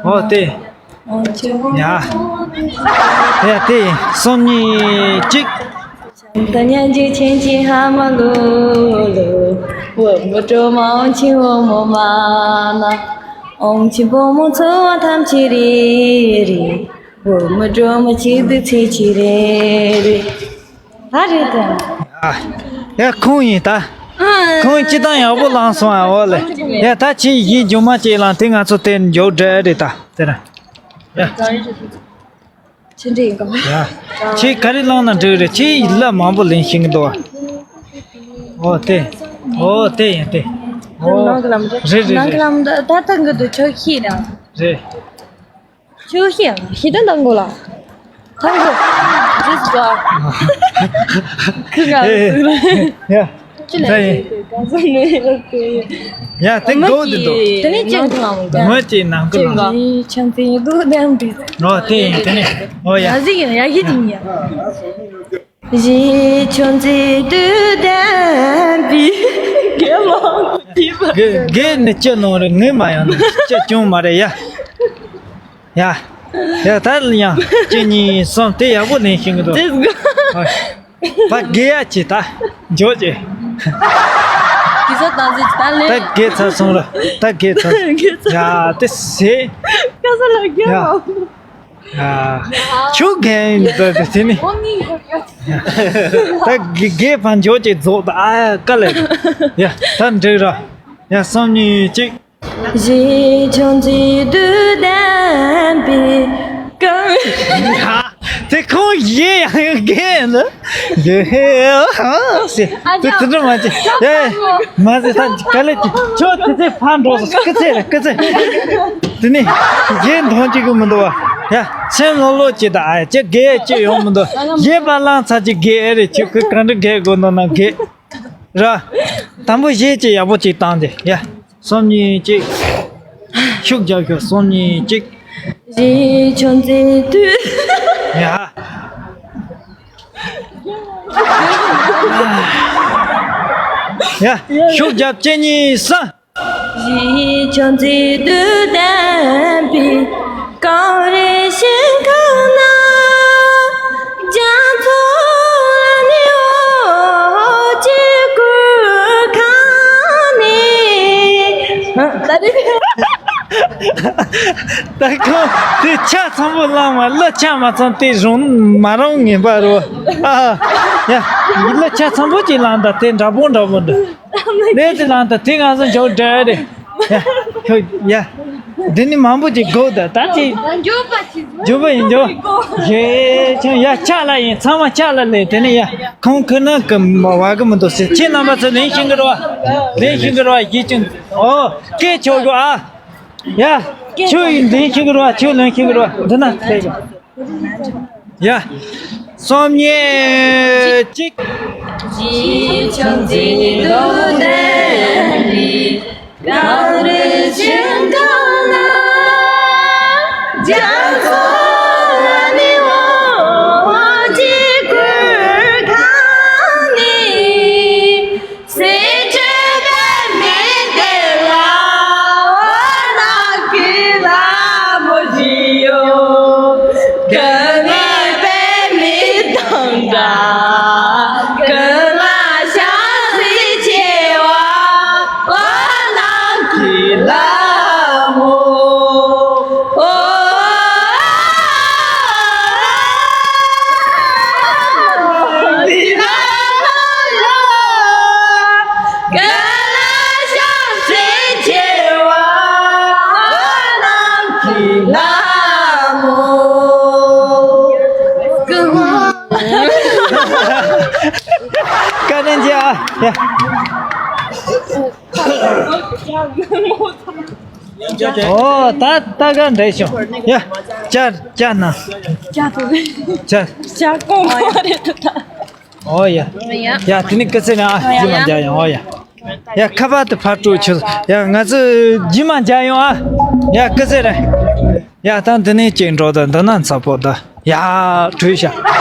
ཨོ་དེ། ཡ། ཡ་དེ་ཡིན། སོམ་ཉི་གཅིག་ད་ཉན་ཅིག་ཆེན་ཅིག་ཧ་མ་ལུ་ལུ། བུ་མོ་སྒྲོལ་མ་ཨོང་ཆེན་བུ་མོ་མ་ན། ཨོང་ཆེན་བུ་མོ་ཚོ་བ་ཐམས་ཅད་རེ་རེ། བུ་མོ་སྒྲོལ་མ་གཅིག་ཏུ་ཚེ་གཅིག་རེ་རེ། ད་རེད་དེ། ཡ་ཁོང་ཡིན་ད། ཁོང་སྤྱི་བཏང་ཡག་པོ་བླངས་སོང་ཨ། འོ་ལེ། ཡ་ད་ཁྱེད་ཡིན་རྒྱུ་མ་ཅིག་བླངས་དེ་ང་ཚོ་དེ་མགྱོགས་འགྲོ་རེད་ད་དེ་ར། ཡ། ཆི་འདྲ་ཡིན་གམ། ཡ། ཁྱེད་ག་རེ་བླངས་ན་འགྲིག་རེད། ཁྱེད་ཡིད་ལ་མང་པོ་ལེན་ཤེས་ཀྱི་འདུག་བ། ཨོ་དེ། ཨོ་དེ་ཡིན་དེ། ཨོ། ནང་གི་ལམ་འདྲ། རེད་རེད་ནང་གི་རེད། ལམ་འདྲ་ད་ལྟ་གི་འདུག་ཆོག་ཤེས་ན། རེད། ཆོག་ཤེས་ཡང་ཤེས་དོན་དང་གོ་ལ། ཐང་གོ། རེད་གོ། ཁི་ག་ཡ། ཅི་ལ་ད་ཡིན། ག་ས་ནས་ལབ་དེ། ཡ་དེ་མགོ་དེ་འདུག་དེ་ནས་ཅི་ནང་གི་ལམ་འདྲ། མོ་ཅིག་ནང་གི་ལམ། ཆང་ཚིག་དུ་ལྡན་པའི། ཨོ་དེ་ཡིན་དེ་ནས། ཨོ་ཡ། ཡ་གཟིག་ཡིན་ཡ་གི་ཅིག་ཡ། གཞི་ཆུང་ཚིག་དུ་ལྡན་པའི་དགེ་སློང་གི་བྱིས་པ། དགེ་དགེ་ནི་ཅི་ནོར་ངས་མ་ཡང་ན་ཅི་ཅུང་མ་རེད་ཡ། ཡ། ཡ་ད་ཡང་གཅིག་གཉིས་གསུམ་དེ་ཡག་པོ་ལེན་ཤེས་ཀྱི་འདུག་ད་དགེ་ཡ་ཅི་ད་འཇོག་ཅི། གི་ས་དང་ཟིག་ད་ལེ། ད་དགེ་ཚར་སོང་ར། ད་དགེ་ཚར་སོང་། དགེ་ཚར། ཡ་དེ་ཟེ། ག་ས་ལ་དགེ་ཡ། བ། ཆུ་རྒན་ཡིན་ད་དེ་ནི། ད་དགེ་དགེ་བ་འཇོག་ཅིག་རྫོགས་ད་ཨ་ཀ་ལེ། ཡ་ད་འགྲིག་ར། ཡ་སང་ཉིན་གཅིག་གཞི་ཆུང་ཚིག་དུ་ལྡན་པའི་ཀ། དེ་ཁོང་ཡེ་ཡང་རྒན་ཡིན་ད། ཡེ་ཧེ་ཨ་ཧ་ཟེར། དེ་དེ་འདྲ་མ་བྱེད། ཨེ་མ་ཟེར་ད་ག་ལེ་ཁྱོད་དེ་ཚེ་ཕར་འགྲོ་སོང་། སྐུ་ཚེ་རེད་སྐུ་ཚེ། དེ་ནས་རྒས་མཐོང་གཅིག་གི་མི་འདུག་བ། ཡ་སེམས་ལྷོད་ལྷོད་བྱེད་ད། ཨ་ཅེ་རྒས་ཅེ་ཡོང་མི་འདུག་རྒས་པ་བླངས་ཚར་གཅིག་རྒས་ཨེ་རེད། ཁྱོད་ཁོས་ག་འདྲ་རྒས་དགོས་འདུག་ན་རྒས་ར། དང་པོ་གཞས་ཅིག་ཡག་པོ་ཅིག་བཏང་སྟེ་ཡ། སོམ་གཉིས་གཅིག་ཤུགས་རྒྱབ་ཤོག་སོམ་གཉིས་གཅིག་གཞི་ཆུང་ཚིག་དུ། ཡ། ཡ། ཤུགས་རྒྱབ་གཅིག་གཉིས་གསུམ། གཞི་ཆུང་ཚིག་དུ་ལྡན་པའི་གངས་རི་ཞིང་ཁམས་ན། རྒྱ་མཚོ་ནི་འོ་ཅི་གུར་ཁང་ནི། ད་ཁོ་དེ་ཆ་ཚང་པོ་བླངས་མ་གླུ་ཆ་མ་ཚང་དེ་རུང་མ་རུང་ངེས་པ་རུ། ཨ་ཡ་གླུ་ཆ་ཚང་པོ་ཅིག་བླངས་ད་དེ་འདྲ་པོ་འདྲ་པོ་འདུག་ལས་དེ་ལངས་ད་དེ་ང་ཚོ་འཇོག་འདྲ་རེད། ཡ། ཁྱོད་ཡ། འདི་ནི་མང་པོ་ཅིག་དགོས་ད་ད་ཅིག་འཇོག་པ་ཡིན་འཇོག་ཡེ་ཁྱོད་ཡ་ཆ་ལ་ཡིན་ཚང་མ་ཆ་ལ་ལས་དེ་ནི་ཡ་ཁོང་ཁུ་ནང་གི་མ་བ་གི་མི་འདུག་ཟེར། ཁྱེད་རྣམ་པ་ཚོ་ལེན་ཤེས་གི་རེད་བ། ལེན་ཤེས་གི་རེད་བ་ཡིད་ཅན། ཨོ་སྐད་ཆོག་གི་ཨ། ཡ། ཁྱོད་ཡིན་ལེན་ཤེས་གི་རེད་བ། ཁྱོད་ལེན་ཤེས་གི་རེད་བ། འདི་ན་ལྟ་ཡ། ཡ། སོམ་ཉི་གཅིག་གཞི་ཆུང་ཚིག་དུ་ལྡན་པའི་གངས་རི་ཞིང་ཁམས་ན། རྒྱ་མཚོ་ནི་འོ་ཅི་གུར་ཁང་ནི། སྲིད་རྩེ་པདྨའི་གཏེར་ལ་འོ་ན་ཀུན་ལ་མོ་བཞི་ཡོད། ཀུན་ནས་པདྨའི་མདངས་འདྲ། ཀུན་ལ་ཞལ་གཟིགས་ཆེ་བ་འོ་ན་ཀུན་ལ་མོ། ཨོ། བཀའ་དྲིན་ཆེ་ཨ། ཡ། ཨོ་ད་ད་ག་འདྲ་བྱུང་། ཡ། ཅར་ཅར་ན། ཅར་དུ་རེད། ཅར། ཅར་གོང་མ་རེད་ད། ཨོ་ཡ། ཡ་དེ་ནི་སྐུ་ཚེ་རིང་ཨ། རྗེས་མ་མཇལ་ཡོང་། ཨོ་ཡ། ཡ་ཁ་པར་དེ་ཕར་སྤྲོད་ཆོག་ཡ་ང་ཚོ་རྗེས་མ་མཇལ་ཡོང་ཨ། ཡ་སྐུ་ཚེ་རིང་། ཡ་ད་འདི་ནས་ཅིག་འགྲོ་ད་འདི་ན་ཚ་པོ་ད། ཡ་བྲོས་ཤག